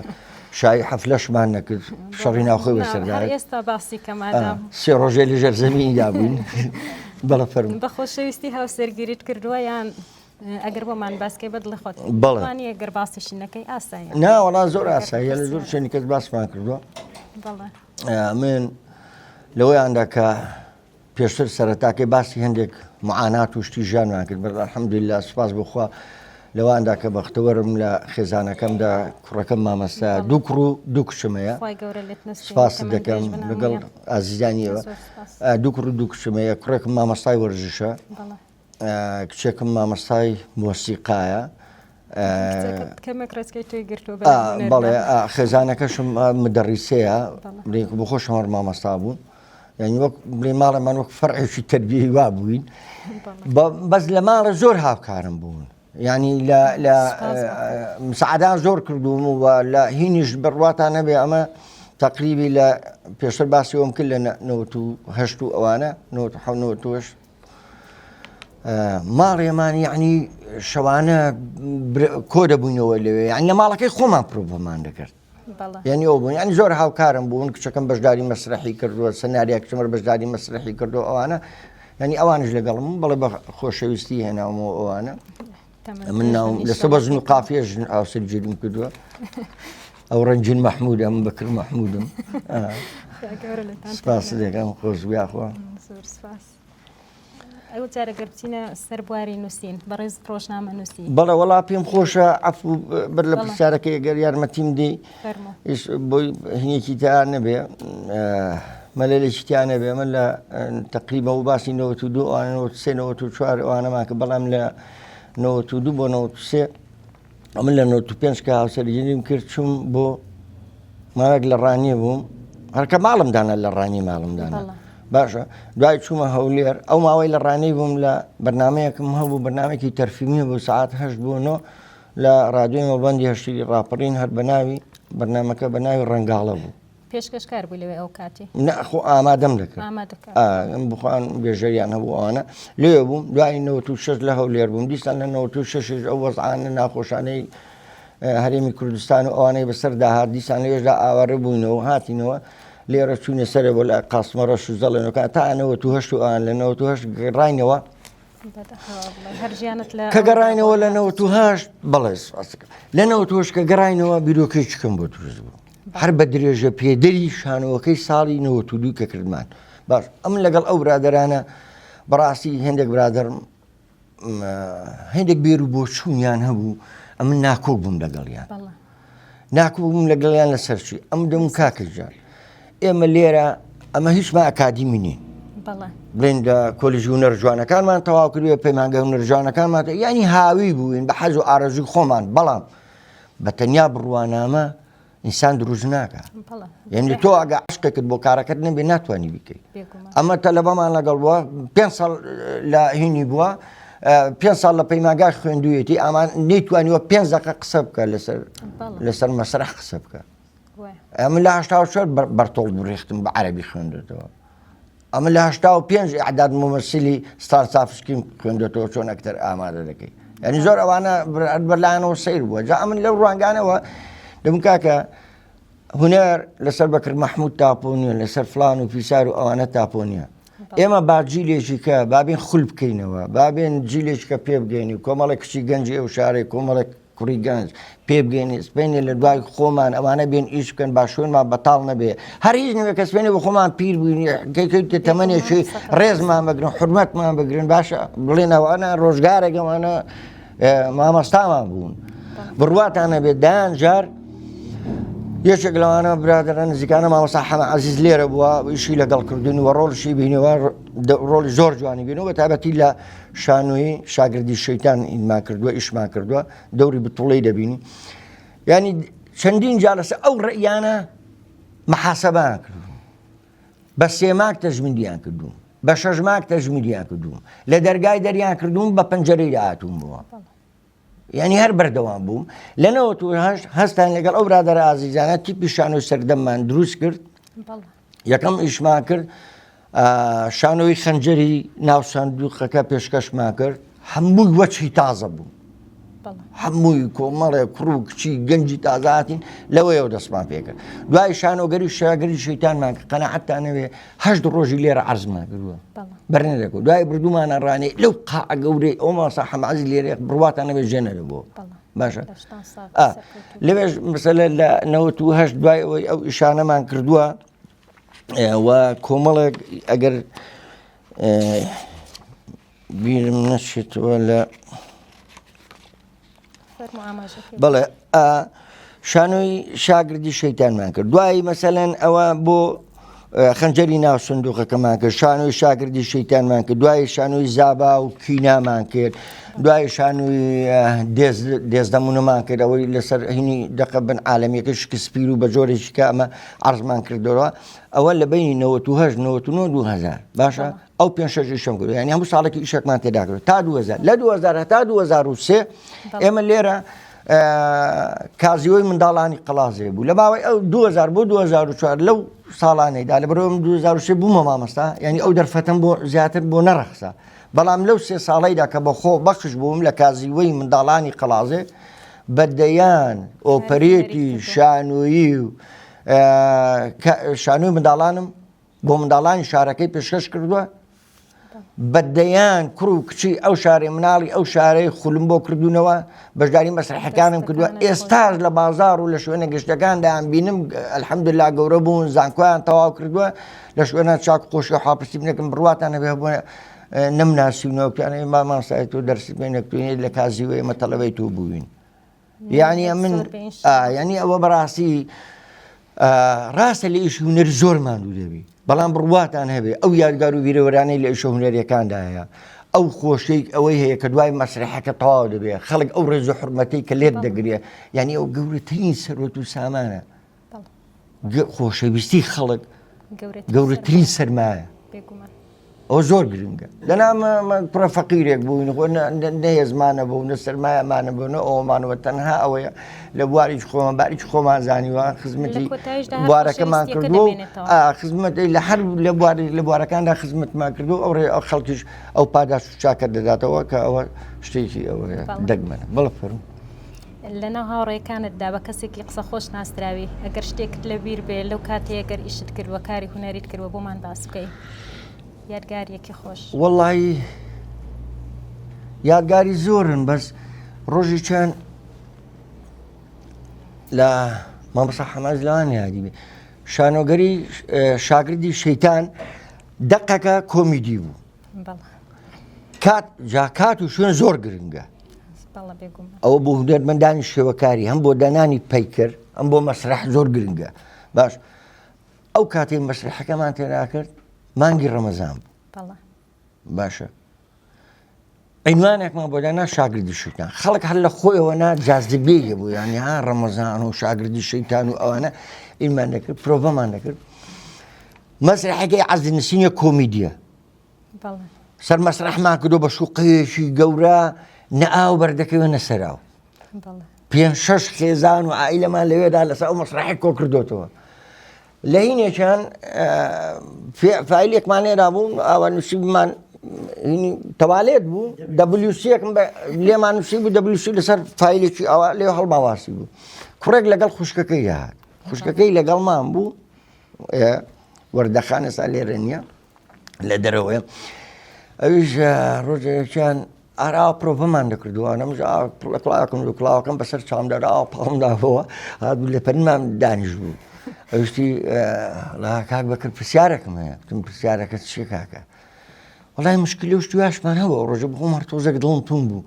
شایی حەفلەشمان نەکرد شەڕی ناوخۆی بەسەردا
ئێستا باسی کەمادام
سێ ڕۆژێ لەژێر زەمیندا بووین بەڵە فەرموو
بە خۆشەویستی هاوسەرگیریت کردووە یان ئەگەر بۆمان باسکەی بە دڵی خۆت
بەڵێ
وانییە گەر باسیشی نەکەی ئاسایە
نا وەڵا زۆر ئاساییە لە زۆر شوێنی کەس باسمان کردووە
بەڵێ
من لەوەیاندا کە پێشتر سەرەتاکەی باسی هەندێک معانات و شتی ژیانمان کرد بەس الحمدلله سوپاس بۆ خوا لەواندا کە بەختەوەرم لە خێزانەکەمدا کوڕەکەم مامەستا دوو کوڕ و دوو کچم هەیە
خوای گەورە لێت نەستێنێ
سوپاست
تەمەن
دەکەم
درێژ بن
لەگەڵ
هەموویان.
ئازیزانیەوە
زۆر سوپاس.
دوو کوڕ و دوو کچم هەیە کوڕێکم مامۆستای وەرزشە
بەڵێ.
کچێکم مامۆستای مۆسیقایە
کەمێک ڕێچکەی تۆی گرتووە
بەڵێ خێزانەکەشم مدەڕیسەیە بۆ خۆشم هەر مامۆستا بوون یعنی وەک بڵێ ماڵەمان وەک فەرعێکی تربیەی وا بووین بەس لە ماڵە زۆر هاوکارم بوون ینی لە لە مساعدان زۆر کردووم و لە هینیش بڕواتان نەبێ ئەمە تقریبی لە پێشتر باسی ئەوم کرد لە 98 و ئەوانە 1970 ماڵێمان یعنی شەوانە کۆ دەبووینەوە لەوێ یعنی لە ماڵەکەی خۆمان پرۆڤەمان دەکرد یعنی ئەو بوون یعنی زۆر هاوکارم بوون کچەکەم بەشداری مەسرحی کردووە سەناریا کچمەر بەشداری مەسرحی کردو ئەوانە یعنی ئەوانش لەگەڵم بەڵێ بە خۆشەویستی هێناومەوە ئەوانە من ناوم لەسەر بەزن و قافیە ژن هاوسەر گیریم کردووە ئەو ڕەنجین مەحموود ئەم بەکر مەحموودم سپاس دەکەم خۆش بیاخوا
زۆر سپاس. ئەو جارە گەر بچینە سەر بواری نووسین بەڕێز ڕۆژنامە نووسی
بەڵێ وەڵا پێم خۆشە عەفو بەر لە پرسیارەکەی گەر یارمەتیم دی بۆی هینێکی تا نەبێ مەلەلێکی تیا نەبێ من لە تقریبە و باسی 92 ئەوانە 93 94 ئەوانەمان کە بەڵام لە 92 بۆ 93 من لە 95 کە هاوسەرگیریم کرد چوم بۆ ماوەیەک لە ڕانیە بووم هەرکە ماڵم دانا لە ڕانی ماڵم دانا باشە دوای چوومە هەولێر ئەو ماوەی لە ڕانەی بووم لە بەرنمەیەکم هەبوو بەرنمێکی تەرفیمی بوو سعات هەشت بۆ نۆ لە ڕادیۆی مەڵبەندی هەشتی ڕاپەڕین هەر بە ناوی بەرنمەکە بە ناوی ڕەنگاڵە بوو
پێشکەشکار بووی لەوێ ئەو کاتی؟
نا خۆ ئامادەم دەکرد.
ئامادە کرد.
ئا بخوان بێژەریان هەبوو ئەوانە لێ بووم دوای 96 لە هەولێر بووم دیسان لە 96 ئەو وەزعانە ناخۆشانەی هەرێمی کوردستان و ئەوانەی بەسەر داهات دیسان لەوێشدا ئاوارە بووینەوە هاتینەوە لێرە چوینە سەرێ بۆ لای قاسمە ڕەش و زەڵێنەکە تا 98 و ئەوان لە 98 گەڕاینەوە کە گەڕاینەوە لە 98 بەڵێ لە 98 کە گەڕاینەوە بیرۆکەیەکم بۆ دروست بوو هەر بە درێژە پێدەری شانۆکەی ساڵی 92 کە کردمان باش ئەم لەگەڵ ئەو برادرانە بەڕاستی هێندێک برادرم هێندێک بێر و بۆچوونیان هەبوو ئەمن ناکۆک بووم لەگەڵیان ناکۆک بووم لەگەڵیان لەسەر چی ئەم دەم کاکە گیان ئێمە لێرە ئەمە هیچمان ئەکادیمی نین بڵێن لە کۆلیژ هونەر جوانەکانمان تەواو کردوێ پەیمانگە هونەر جوانەکانمان ینی هاوی بووین بە حەز و ئارەزوی خۆمان بەڵام بە تەنیا بڕوانامە. ئینسان دروست ناکە یعنی تۆ ئەگە عشقێکت بۆ کارەکەت نەبێ ناتوانانی بیکەی ئەمە تەلەبەمان لەگەڵ بووە پێ ساڵ لە هینی بووە پێ ساڵ لە پەیماگای خوێندویەتی ئەمان نەیتوانیوە پێ دقە قسە بکە لەسەر لەسەر مەسرح قسە بکە ئەمە لە 84 بەرتۆڵ بڕێختم بە عەربی خوێندێتەوە ئەمە لە 85 ئەعداد ممەسلی ستارسافسکیم خوێندێتەوە چۆن ئەکتەر ئامادە دەکەی یعنی زۆر ئەوانە بەلایەنەوە سیر بووە جا ئەمن لەو ڕوانگانەوە دەم کاکە هونەر لەسەر بەکر مەحمود تاپۆ نییە لەسەر فلان و فیسار و ئەوانە تاپۆ نییە ئێمە با جیلێکی کە بابین خول بکەینەوە بابێن جیلێکی کە پێ بگەینی کۆمەڵێک کچی گەنجی ئەو شارەی کۆمەڵێک کوڕی گەنج پێ بگەینی سپێنێ لە دوای خۆمان ئەوانە بێن ئیش بکەن با شوێنمان بەتاڵ نەبێ هەر هیچ نەبێ کە سپێنێ بە خۆمان پیر بووین تەمەنێکی ڕێزمان بگرن حرمەتمان بگرن باشە بڵێن ئەوانە ڕۆژگارێک ئەوانە مامۆستامان بوون بڕواتان نەبێت دایان جار یەکێک لەوانە برادرە نزیکانە مامۆستا حەمە عزیز لێرە بووە ئیشی لەگەڵ کردوین و ڕۆڵشی بینەوە ڕۆڵی زۆر جوانی بینەوە بە تایبەتی لە شانۆی شاگردی شەیتان ئیمان کردووە ئیشمان کردووە دەوری بتوڵی دەبینی ینی چەندین جار لەسەر ئەو ڕێیانە محاسبان کردوون بە سێ ماک تەژمیدیان کردووم بە شەش ماک تەژمیدیان کردووم لە دەرگای دەریان کردووم بە پەنجەرەی داهاتووم بووە یعنی هەر بەردەوام بووم لە 98 هەستان لەگەڵ ئەو برادەرە ئازیزانە تیپی شانۆی سەردەممان دروست کرد یەکەم ئیشمان کرد شانۆی خەنجەری ناو سندوقەکە پێشکەشمان کرد هەمووی وەچی تازە بوو هەمووی کۆمەڵێ کوڕ و کچی گەنجی تازاتین لەوەیەوە دەستمان پێکرد دوای شانۆگەری شاگری شەیتانمان کە قەنەعەتانەوێ هەشت ڕۆژی لێرە عەرزمان کردووە بەرنەدەکەوت دوای بردومانە ڕانێ لەو قاع گەورەی ئەو ماسا حەمەعەزی لێرە بڕواتانەوێ ژێنەرە بۆ باشە لەوێش مەسەلە لە 98 دوای ئەوەی ئەو ئیشانەمان کردووە و کۆمەڵێک ئەگەر بیرم نەچێتەوە لە بەڵێ شانۆی شاگردی شەیتانمان کرد دوایی مەسەلەن ئەوە بۆ خەنجەری ناو سندوقەکەمان کرد شانۆی شاگردی شەیتانمان کرد دوای شانۆی زابا و کینامان کرد دوای شانۆی دێزدەمونەمان کرد ئەوەی لەسەر هینی دەقە بن عالەمیەکە شکسپیر و بە جۆرێکی کە ئەمە عرضمان کردەوە ئەوە لە بینی 98 99 2000 باشە ئەو پێنج شەش ئیشم کرد یعنی هەموو ساڵێکی ئیشێکمان تێدا کرد تا 2000 لە 2000 هەتا 2003 ئێمە لێرە کازیۆی منداڵانی قەڵازێ بوو لە ماوەی ئەو 2000 بۆ 2004 لەو ساڵانەیدا لە بەرەوەم 2003 بوومە مامۆستا یعنی ئەو دەرفەتم بۆ زیاتر بۆ نەڕەخسا بەڵام لەو سێ ساڵەیدا کە بەخۆ بەخش بووم لە کازیوەی منداڵانی قەڵازێ بە دەیان ئۆپەرێتی شانۆیی و شانۆی منداڵانم بۆ منداڵانی شارەکەی پێشکەش کردووە بە دەیان کوڕ و کچی ئەو شارەی مناڵی ئەو شارەی خولم بۆ کردوونەوە بەشداری مەسرحەکانم کردووە ئێستاش لە بازار و لە شوێنە گشتەکاندا بینم الحەمدللا گەورە بوون زانکۆیان تەواو کردووە لە شوێنە چاک خۆشی و حاپرسی بنێکم بڕواتان هەبێ هەبووە نەمناسیونەوە پیانەی مامانسای تۆ دەرسی پێ نەکتوێنێت لە کازیوە ئێمە تەڵەبەی تۆ بووین یعنی من یعنی ئەوە بەڕاستی ڕاستە لە ئیش هونەر زۆر ماندوو دەبی بەڵام بڕواتان هەبێ ئەو یادگار و بیرەوەرانەی لە ئیشە هونەریەکاندا هەیە ئەو خۆشەی ئەوەی هەیە کە دوای مەسرحەکە تەواو دەبێ خەڵک ئەو ڕێز و حرمەتەی کە لێت دەگرێ یعنی ئەو گەورەترین سەرۆت و سامانە خۆشەویستی خەڵک گەورەترین سەرمایە ئەوە زۆر گرنگە لەنا کوڕە فەقیرێک بووین خۆ نە هێزمانە بوو نە سەرمایەمانە بوو نە ئەومانەوە تەنها ئەوەیە لە بواریش خۆمان باریش خۆمان زانیوە خزمەتی بوارەکەمان کردو خزمەت لە هەر لە بواری لە بوارەکاندا خزمەتمان کردو ئەو ڕێ ئەو خەڵکیش ئەو پاداش چاکە دەداتەوە کە ئەوە شتێکی ئەوەیە دەگمەنە بەڵێ فەرموو.
لەناو هاوڕێکانتدا بە کەسێکی قسە خۆش ناسراوی، ئەگەر شتێکت لە بیر بێ لەو کاتەی ئەگەر ئیشت کردووە کاری هونەریت کردووە بۆمان باس بکەی یادگاریەکی خۆش.
وەڵایی یادگاری زۆرن بەس ڕۆژی چەند لە مامۆستا حەماز لەوان یادی بێ شانۆگەری شاگردی شەیتان دەقەکە کۆمیدی بوو کات جا کات و شوێن زۆر گرنگە ئەوە بۆ هونەرمەندانی شێوەکاری هەم بۆ دانانی پەیکەر ئەم بۆ مەسرح زۆر گرنگە باش ئەو کاتێک مەسرحەکەمان تێرا کرد مانگی ڕەمەزان بوو باشە. عینوانێکمان بۆ دانا شاگردی شەیتان خەڵک هەر لە خۆیەوە نا جازبەی هەبوو یانی ها ڕەمەزان و شاگردی شەیتان و ئەوانە ئیمان دەکرد پرۆڤەمان دەکرد مەسرحەکەی عەزیز نسینە کۆمیدیە سەر مەسرحمان کردو بە شوقەیەکی گەورە نە ئاو بەردەکەوێ نە سەراو پێ شەش خێزان و عیلەمان لەوێدا لەسەر ئەو مەسرحی کۆ کردوتەوە لە هینێکیان فایلێکمان لێرا بوو ئاوا نووسیبمان تەوالێت بوو دەبلیوسیەکم لێمان نووسی بوو دەبلیوسی لەسەر فایلێکی ئەوە لێ هەڵماواسی بوو کوڕێک لەگەڵ خوشکەکەی هات خوشکەکەی لەگەڵمان بوو وەردەخان ئێستا لێرە نییە لە دەرەوەیە ئەویش ڕۆژێکیان ئارا پرۆڤەمان دەکردووە نەمژ کڵاوەکەم و کڵاوەکەم بەسەر چاومدا ئاو پاڵمداوە هات لە پەنمان دانیش بوو ئەوشتی لا کاک بەکر پرسیارێکم هەیە وتم پرسیارەکە چیە کاکە وڵای مشکلی و شتویاشمان هەبوو ڕۆژە بخۆم هەر تۆزێک دڵم تون بوو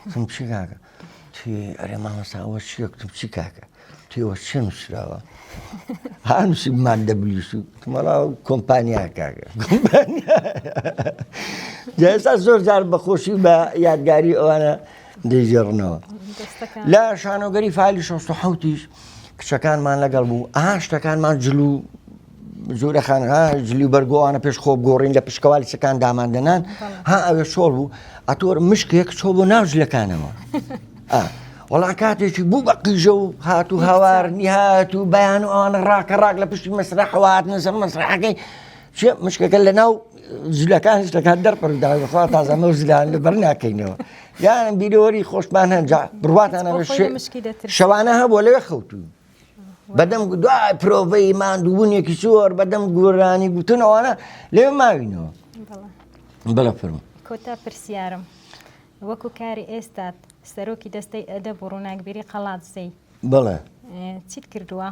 وتم چی کاکە ئەرێ مامۆستا ئەوە چیە وتم چی کاکە تێوە چێ نووسراوە ها نووسیمان دەبلیس و تمەڵا کۆمپانیا کاکە ئێستا زۆر جار بەخۆشی بە یادگاری ئەوانە دەیگێڕنەوە لە شانۆگەری فایلی 67یش کچەکانمان لەگەڵ بوو ئا شتەکانمان جل و زۆرەخان ها جلی و بەرگۆوانە پێش خۆ گۆڕین لە پشکەوالی چەکان دامان دەنان ها ئەوێ شۆڵ بوو ئەتۆر مشکێک چۆ بۆ ناو جلەکانەوە وەڵا کاتێکی بوو بە قیژە و هات و هاوار نیهات و بەیان و ئەوانە ڕاکە ڕاک لە پشتی مەسرەحەوە هاتنە سەر مەسرەحەکەی چێ مشکەکە لە ناو جلەکان شتەکان دەرپەڕدا بەخوا تازەمە و زلان لەبەر ناکەینەوە یان بیرەوەری خۆشمان هەنجا بڕواتانە شەوانە هەبوو لەوێ خەوتوو بەدەم دوای پرۆڤەی ماندووبوونێکی زۆر بەدەم گۆرانی گوتن ئەوانە لێ ماوینەوە بەڵێ فەرموو.
کۆتا پرسیارم وەکو کاری ئێستات سەرۆکی دەستەی ئەدەب و ڕووناکبیری قەڵادزێی
بەڵێ
چیت کردووە؟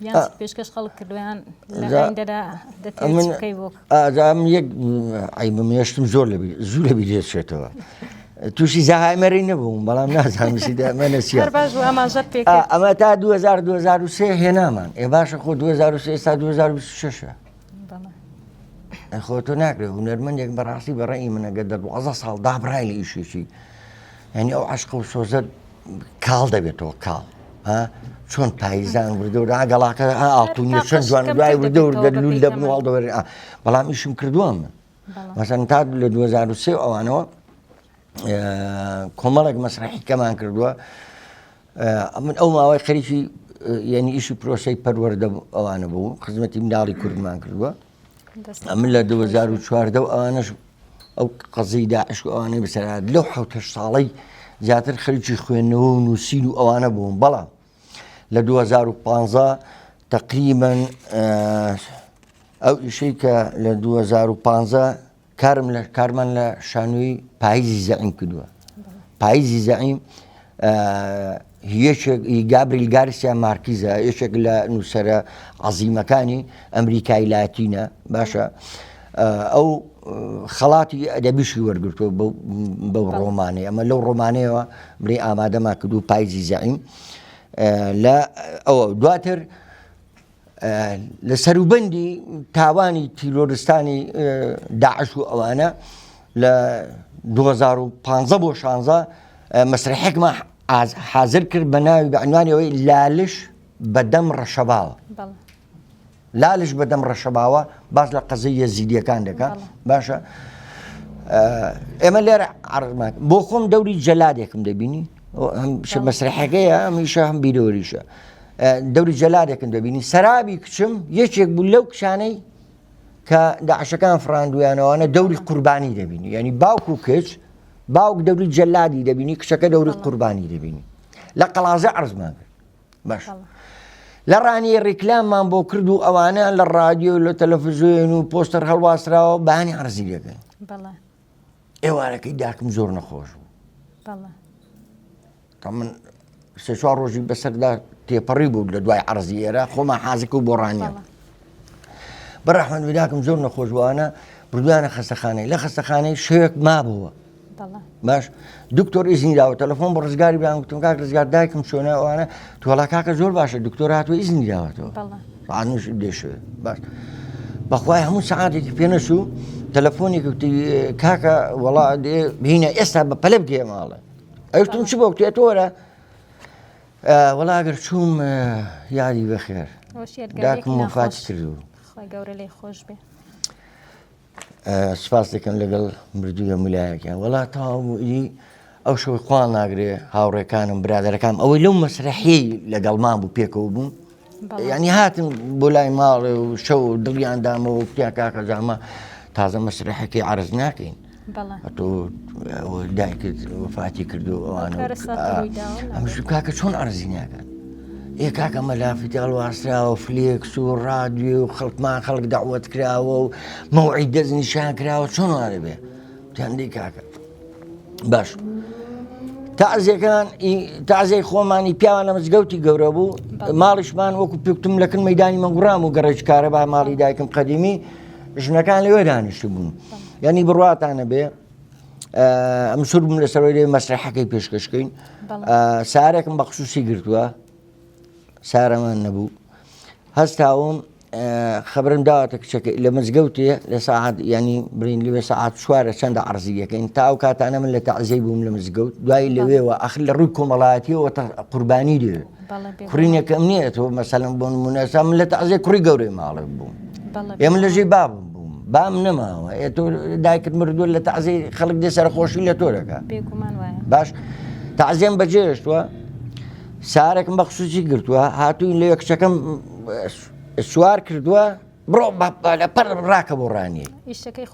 یان چیت پێشکەش خەڵک کردووە یان لە ئایندەدا دەتەوێت چ بکەی بۆ
ئاجا من یەک عەیبم هێشتم زۆر لەبیر زوو لەبیر دەچێتەوە تووشی زەهایمەری نەبووم بەڵام نازانم چی دەمەنە چییە
هەر باش بوو ئاماژەت پێ کرد
ئەمە تا 2000 2003 هێنامان ئێ باشە خۆ 2003 ئێستا 2026 خۆ تۆ ناکرێت هونەرمەندێک بەڕاستی بە ڕەئی من ئەگەر دە 12 ساڵ دابڕای لە ئیشێکی یعنی ئەو عەشق و سۆزە کاڵ دەبێتەوە کاڵ ها چۆن پاییزان وردە وردە گەڵاکە ئاڵتونیە چەند جوان دوای وردە وردە لول دەبن و هەڵدەوەرن بەڵام ئیشم کردووە من مەسەن تا لە 2003 ئەوانەوە کۆمەڵێک مەسرحی کەمان کردووە من ئەو ماوەی خەریکی یعنی ئیشی پرۆسەی پەروەردە ئەوانە بوو خزمەتی مناڵی کوردمان کردووە من لە 2014 و ئەوانەش ئەو قەزیی داعش و ئەوانەی بەسەرهات لەو حوتەش ساڵەی زیاتر خەریکی خوێندنەوە و نووسین و ئەوانە بووم بەڵام لە 2015 تقریبا ئەو ئیشەی کە لە 2015 کارم لە کارمان لە شانۆی پاییزی زەعیم کردووە پاییزی زەعیم یەکێک گابریل گارسیا مارکیزە یەکێک لە نووسەرە عەزیمەکانی ئەمریکای لاتینە باشە ئەو خەڵاتی ئەدەبیشی وەرگرتووە بەو ڕۆمانەی ئەمە لەو ڕۆمانەیەوە بری ئامادەما کردو پایزی زەعیم لە ئەوە دواتر لە سەروبەندی تاوانی تیرۆرستانی داعش و ئەوانە لە 2015 بۆ 16 مەسرحێکمان حاضر کرد بە ناوی بە عنوانی ئەوەی لالش بەدەم ڕەشەباوە لالش بەدەم ڕەشەباوە باس لە قەزەی یەزیدیەکان دەکات باشە ئێمە لێرە عرضمان بۆ خۆم دەوری جەلادێکم دەبینی مەسرحەکەیە هەمیشە هەم بیرۆریشە دەوری جەلادێکم دەبینی سەرابی کچم یەکێک بوو لەو کچانەی کە داعشەکان فراندویانەوانە دەوری قوربانی دەبینی ینی باوک و کچ باوک دەوری جەلادی دەبینی کچەکە دەوری قوربانی دەبینی لە قەڵازە عرزمان کرد باش لە ڕانی ڕیکلاممان بۆ کرد و ئەوانە لە ڕادیۆ لە تەلەفزیۆن و پۆستەر هەڵواسراوە بانی عرزی لەکەن ئێوارەکەی داکم زۆر نەخۆش بوو تا من سێ چوار ڕۆژی بەسەردا تێپەڕی بوو لە دوای عەرزی ئێرە خۆمان حازک و بۆ ڕانیە بەڕەحمەت بداکم زۆر نەخۆش بووانە بردویانە خەستەخانەی لە خەستەخانەی شەوێک مابووە باش دکتۆر ئیزنی داوە تەلەفۆن بۆ ڕزگاری بیان گوتم کاک ڕزگار دایکم چۆنە ئەوانە توڵا کاکە زۆر باشە دکتۆر هاتووە ئیزنی داوەتەوە ڕانوش دێشێ باش. بەخوای هەموو سەعاتێکی پێ نەچوو تەلەفۆنێک وتی کاکە وەڵا هینە ئێستا بە پەلە بگەیە ماڵە ئەوتم چ بۆ کوتێ تۆرە وەڵا ئەگەر چووم یادی بەخێر داکم وفات کردو
گەورە لێ خۆش بێ
سپاس دەکەم لەگەڵ مردوویە مولایەکیان وەڵا تەواو بوو ئیدی ئەو شەوەی خوا ناگرێ هاوڕێکانم برادەرەکانم ئەوەی لەو مەسرەحیەی لەگەڵمان بوو پێکەوە بوون ینی هاتن بۆ لای ماڵێ و شەو دڵیان دامەوە کوتیان کاکە جامە تازە مەسرەحەکەی عرض ناکەین تۆ دایکت وفاتی کردو ئەوانە ئەمش کاکە چۆن عرضی ناکەن ئێ کاکە مەلافیتی هەڵواسراوە فلێکس و ڕادوێ و خەڵکمان خەڵک داوت کراوە و مەوعید دەست نیشان کراوە چۆن وارە بێ تەندی کاکە باش تازیەکان تازەی خۆمانی پیاوانە مزگەوتی گەورە بوو ماڵیشمان وەکو پێکتم لەکن مەدانی مەگوڕام و گەڕێک کارەبا ماڵی دایکم قەدیمی ژنەکان لەوێ دانیشت بوون یعنی بڕواتانە بێ ئەم سوور بووم لەسەرەوەی لێ مەسرەحەکەی پێشکەشکەین سارێکم بە خصوصی گرتووە سارەمان نەبوو هەستاوم خبرم داوەتە کچەکە لە مزگەوتێ لە ساعت ینی برین لەوێ سەعات چوارە چەندە عرضی یەکەین تا ئەو کاتانە من لە تەعزەی بووم لە مزگەوت دوای لەوێوە ئەخر لە ڕووی کۆمەڵایەتیەوە قوربانی دێ کوڕینێکم نییە تۆ مەسەلەن بۆ نمونە ئێستا من لە تەعزیە کوڕی گەورەی ماڵێک بووم ئێ من لە ژێ بابم بووم بام نەماوە ئێ تۆ دایکت مردووە لە تەعزی خەڵک دێ سەرخۆشی لە تۆ دەکا باش تەعزیەم بەجێهێشتووە سارێکم بە خصوصی گرتووە هاتووین لە کچەکەم سوار کردووە بڕۆ لە پەر ڕاکە بۆ ڕانیەی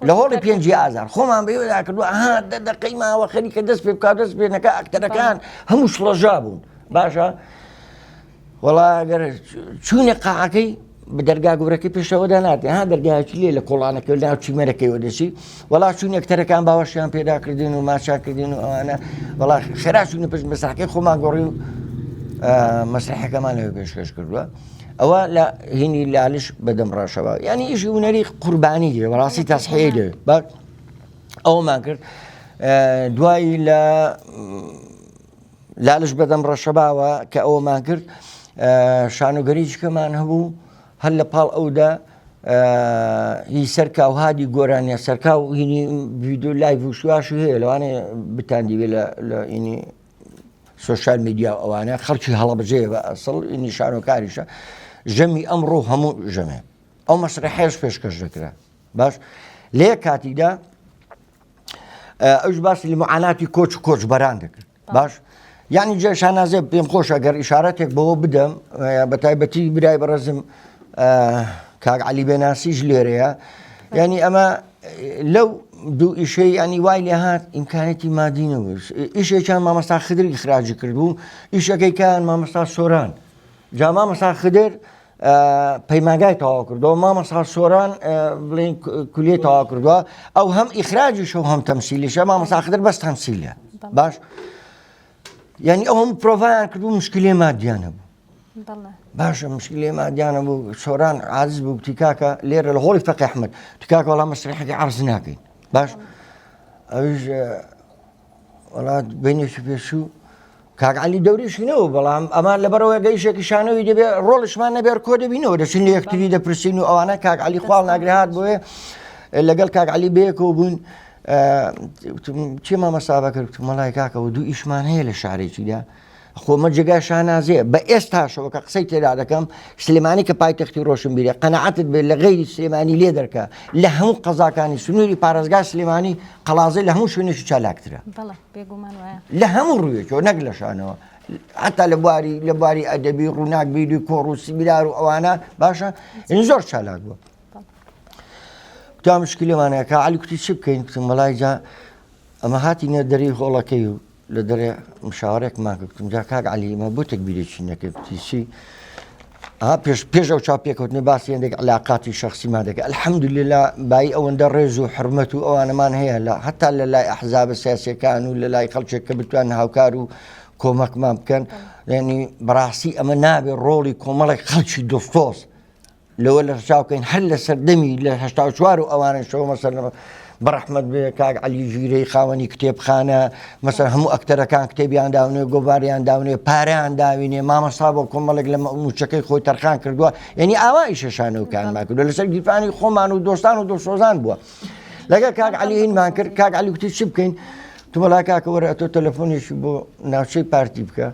لە هۆڵی پێنجی ئازار خۆمان بەوێدا کردووە ها دە دەقەی ماوە خەریکە دەست پێ بکات دەست پێ نەکا ئەکتەرەکان هەموو شڵەژا بوون باشە وەڵا گەر چوونە قاعەکەی بە دەرگا گەورەکەی پێشەوەدا ناتێ ها دەرگایەکی لێ لە کۆڵانەکە ناو چیمەرەکەیەوە دەچی وەڵا چوون ئەکتەرەکان باوەشیان پێداکردن و ماچاکردن و ئەوانە وەڵا خێرا چوونە پشت مەسرحەکەی خۆمان گۆڕی و مەسرحەکەمان لەوێ پێشکەش کردووە ئەوە لە هینی لالش بەدەم ڕەشەوە یعنی ئیشی هونەری قوربانی دێ بەڕاستی تەسحەیە دێ بە ئەومان کرد دوایی لە لالش بەدەم ڕەشەباوە کە ئەوەمان کرد شانۆگەریکەمان هەبوو هەر لە پاڵ ئەودا هی سەرکاو هادی گۆرانیە سەرکاو هینی ڤیددیو live و شواش هەیە لەوانەیە بتاندیوێ لە ئینی social media و ئەوانە خەڵکی هەڵەبجەیە بە ئەسڵ ئینی شانۆکاریشە ژەمی ئەمڕۆ هەموو ژەمێ ئەو مەسرەحەیەش پێشکەش دەکرا باش لە یەک کاتیدا ئەوش باسی لە معاناتی کۆچ و کۆچبەران دەکرد باش یعنی جێ شانازێ پێم خۆشە گەر ئیشارەتێک بەوە بدەم بە تایبەتی برای بەڕێزم کاک علی بێناسیش لێرەیە یعنی ئەمە لەو دوو ئیشەی ینی وای لێ هات ئیمکانێتی مادی نەبوو ئیشێکیان مامۆستا خدر ئیخراجی کردبوو ئیشەکەی کان مامۆستا سۆران جا مامۆستا خدر پەیمانگای تەواو کردەوە مامۆستا سۆران بڵین کولیە تەواو کردووە ئەو هەم ئیخراجیشە و هەم تەمسیلیشە مامۆستا خدر بەس تەمسیلە باش یعنی ئەو هەم پرۆڤیان کردو مشکلێ مادیان هەبوو باشە مشکلێ مادیانە بوو سۆران عاجز بوو گوتی کاکە لێرە لە هۆڵی فەقی ئەحمەد گوتی کاکە وەڵا مەسرەحەکەی عەرز ناکەین باش ئەویش وەڵا بینێکی پێشوو کاک عەلی دەوریشی نەبوو بەڵام ئەمان لەبەرەوە گەیشێکی شانەوی دەبێ ڕۆڵشمان نەبێر کۆ دەبینەوە دەچین لە یەکتری دەپرسین و ئەوانە کاک عەلی خواڵ ناگرێ هات بۆیە لەگەڵ کاک عەلی بەیەکەوە بوون چی مامەستا بەکر گوتم وەڵای کاکەوە دوو ئیشمان هەیە لە شارێکیدا خۆ مە جێگای شانازیە بە ئێستاشەوە کە قسەی تێدا دەکەم سلێمانی کە پایتەختی ڕۆشنبیرە قەناعەتت بێت لە غەیری سلێمانی لێ دەرکە لە هەموو قەزاکانی سنووری پارێزگای سلێمانی قەڵازێ لە هەموو شوێنێکی چالاکترە لە هەموو ڕوویەکەوە نەک لە شانەوە حتا لە بواری لە بواری ئەدەبی ڕووناک بیری کۆڕ و سیمیلار و ئەوانە باشە این زۆر چالاک بووە تا مشکلەمانەیە کە علی کوتی چ بکەین کوتم وەڵای جا ئەمە هاتینە دەری هۆڵەکەی و لە دەرێ مشاوەرێکمان کرد گوتم جا کاک عەلی ئمە بۆ تەگبیرێکی نەکرد گوتی چی ئا پێش پێش ئەو چاو پێکەوتنە باسی هەندێک علاقاتی شخصیمان دەکە الحەمدللە بایی ئەوەندە ڕێز و حرمەت و ئەوانەمان هەیە لە هەتا لە لای ئەحزابە سیاسیەکان و لە لای خەڵکێک کە بتوان هاوکار و کۆمەکمان بکەن یعنی بەڕاستی ئەمە نابێ ڕۆڵی کۆمەڵێک خەڵکی دڵسۆز لەوە لە چاوکەین هەر لە سەردەمی لە 84 و ئەوانەشەوە مەسەلەن بەڕەحمەت بێ کاک عەلی ژیرەی خاوەنی کتێبخانە مەسەر هەموو ئەکتەرەکان کتێبیان داونێ گۆڤاریان داونێ پارەیان داوینێ مامۆستا بۆ کۆمەڵێک لە موچەکەی خۆی تەرخان کردووە یعنی ئاوا ئیشە شانۆکانمان کردووە لەسەر گیرفانی خۆمان و دۆستان و دڵسۆزان بووە لەگەڵ کاک عەلی هینمان کرد کاک عەلی گوتی چی بکەین تو وەڵا کاکە وەرە ئەتۆ تەلەفۆنێکی بۆ ناوچەی پارتی بکە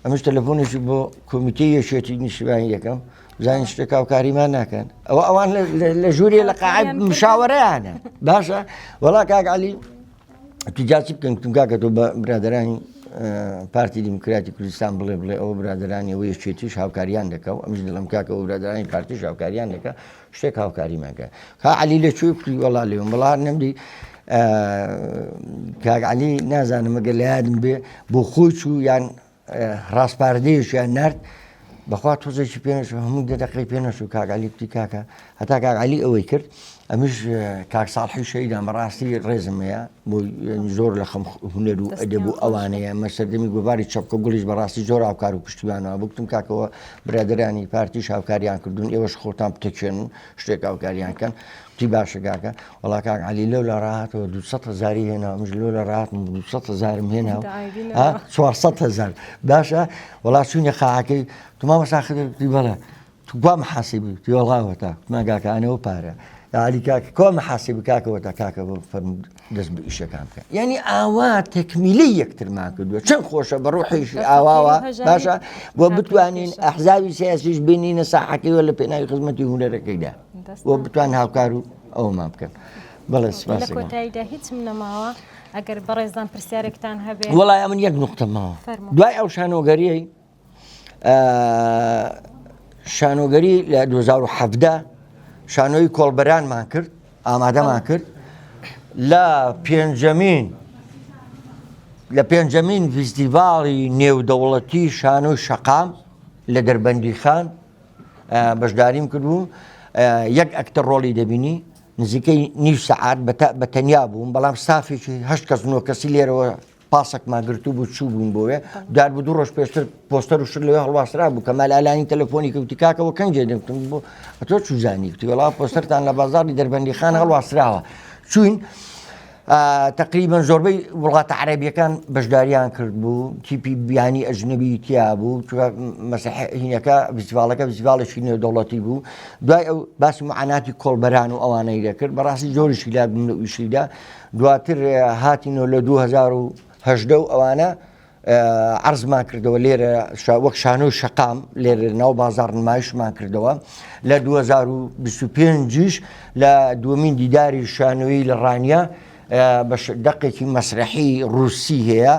ئەمش تەلەفۆنێکی بۆ کۆمیتەی یەکێتی نیشتیمانی یەکەم زانین شتێک هاوکاریمان ناکەن ئەوە ئەوان لە ژووری لە قاعی مشاوەرەیانە باشە وەڵا کاک عەلی تو جا چی بکەن گوتم کاکە تۆ بە برادەرانی پارتی دیموکراتی کوردستان بڵێ بڵێ ئەوە برادەرانی ئەوە یەکێتیش هاوکاریان دەکا و ئەمش دڵم کاکە ئەو برادەرانی پارتیش هاوکاریان دەکا شتێک هاوکاریمان کە کا عەلی لە کوێ کوتی وەڵا لێم وەڵا نەمدی کاک عەلی نازانم ئەگەر لە یادم بێ بۆ خۆی چوو یان ڕاسپاردەیەکیان نارد بەخوا تۆزێکی پێ نەچوو هەموو دە دەقەی پێ نەچوو کاک عەلی کوتی کاکە هەتا کاک عەلی ئەوەی کرد ئەمیش کاک ساڵحی شەیدان بەڕاستی ڕێزم هەیە بۆ زۆر لە خەم هونەر و ئەدەب و ئەوانەیە مە سەردەمی گۆڤاری چەپکە گوڵیش بەڕاستی زۆر هاوکار و پشتیوانەوە بگوتم کاکەوە برادەرانی پارتیش هاوکاریان کردوون ئێوەش خۆتان بتەکێن و شتێک هاوکاریان کەن وتی باشە کاکە وەڵا کاک عەلی لەو لە ڕاهاتەوە 200 هەزاری هێنا منش لەو لە ڕاهاتم 200 هەزارم هێنا 400 هەزار باشە وەڵا چوینە قاعەکەی تو مامۆستا خدر وتی بەڵێ تو کوا محاسبی وتی وەڵا وەتا وتمان کاکە ئەنەوە پارە عەلی کاکە کوا محاسبی کاکە وەتا کاکە بۆ فەرموو دەست بە ئیشەکان بکە یعنی ئاوا تەکمیلی یەکترمان کردووە چەند خۆشە بە ڕوحیشی ئاواوە باشە بۆ بتوانین ئەحزابی سیاسیش بینینە ساحەکەیەوە لە پێناوی خزمەتی هونەرەکەیدا و بتوان هاوکار و ئەومان بکەن بەڵێ سپاس
لە کۆتاییدا هیچم نەماوە ئەگەر بەڕێزان پرسیارێکتان هەبێت
وەڵای ئەمن یەک نقطە ماوە دوای ئەو شانۆگەریەی شانۆگەری لە 2017 شانۆی کۆڵبەرانمان کرد ئامادەمان کرد لە پێنجەمین لە پێنجەمین فیستیڤاڵی نێودەوڵەتی شانۆی شەقام لە دەربەندیخان بەشداریم کردبوو یەک ئەکتەر ڕۆڵی دەبینی نزیکەی نیو سەعات بە تەنیا بووم بەڵام ستافێکی هەشت کەس نۆ کەسی لێرەوە پاسێکمان گرتوو بوو چوو بووین بۆوێ دار بوو دوو ڕۆژ پێشتر پۆستەر و شت لەوێ هەڵواسرا بوو کەمال ئالانی تەلەفۆنی کەوتی کاکەوە کەنجێ دەکتم بۆ ئەتۆ چوزانی کوتی وەڵا پۆستەرتان لە بازاڕی دەربەندیخان هەڵواسراوە چوین تەقریبەن زۆربەی وڵاتە عەرەبیەکان بەشداریان کرد بوو تیپی بیانی ئەجنبی تیا بوو مەسەهینەکە فیستیڤاڵەکە فیستیڤاڵێکی نێودەوڵەتی بوو دوای ئەو باسی معاناتی کۆڵبەران و ئەوانەی دەکرد بەڕاستی زۆریشی لا بووم لە ئیشیدا دواتر هاتینەوە لە 2018 و ئەوانە عەرزمان کردەوە لێرە وەک شانۆی شەقام لێرە ناو بازاڕ نمایشمان کردەوە لە 2025یش لە دووەمین دیداری شانۆیی لە ڕانیە بە دەقێکی مەسرەحی ڕووسی هەیە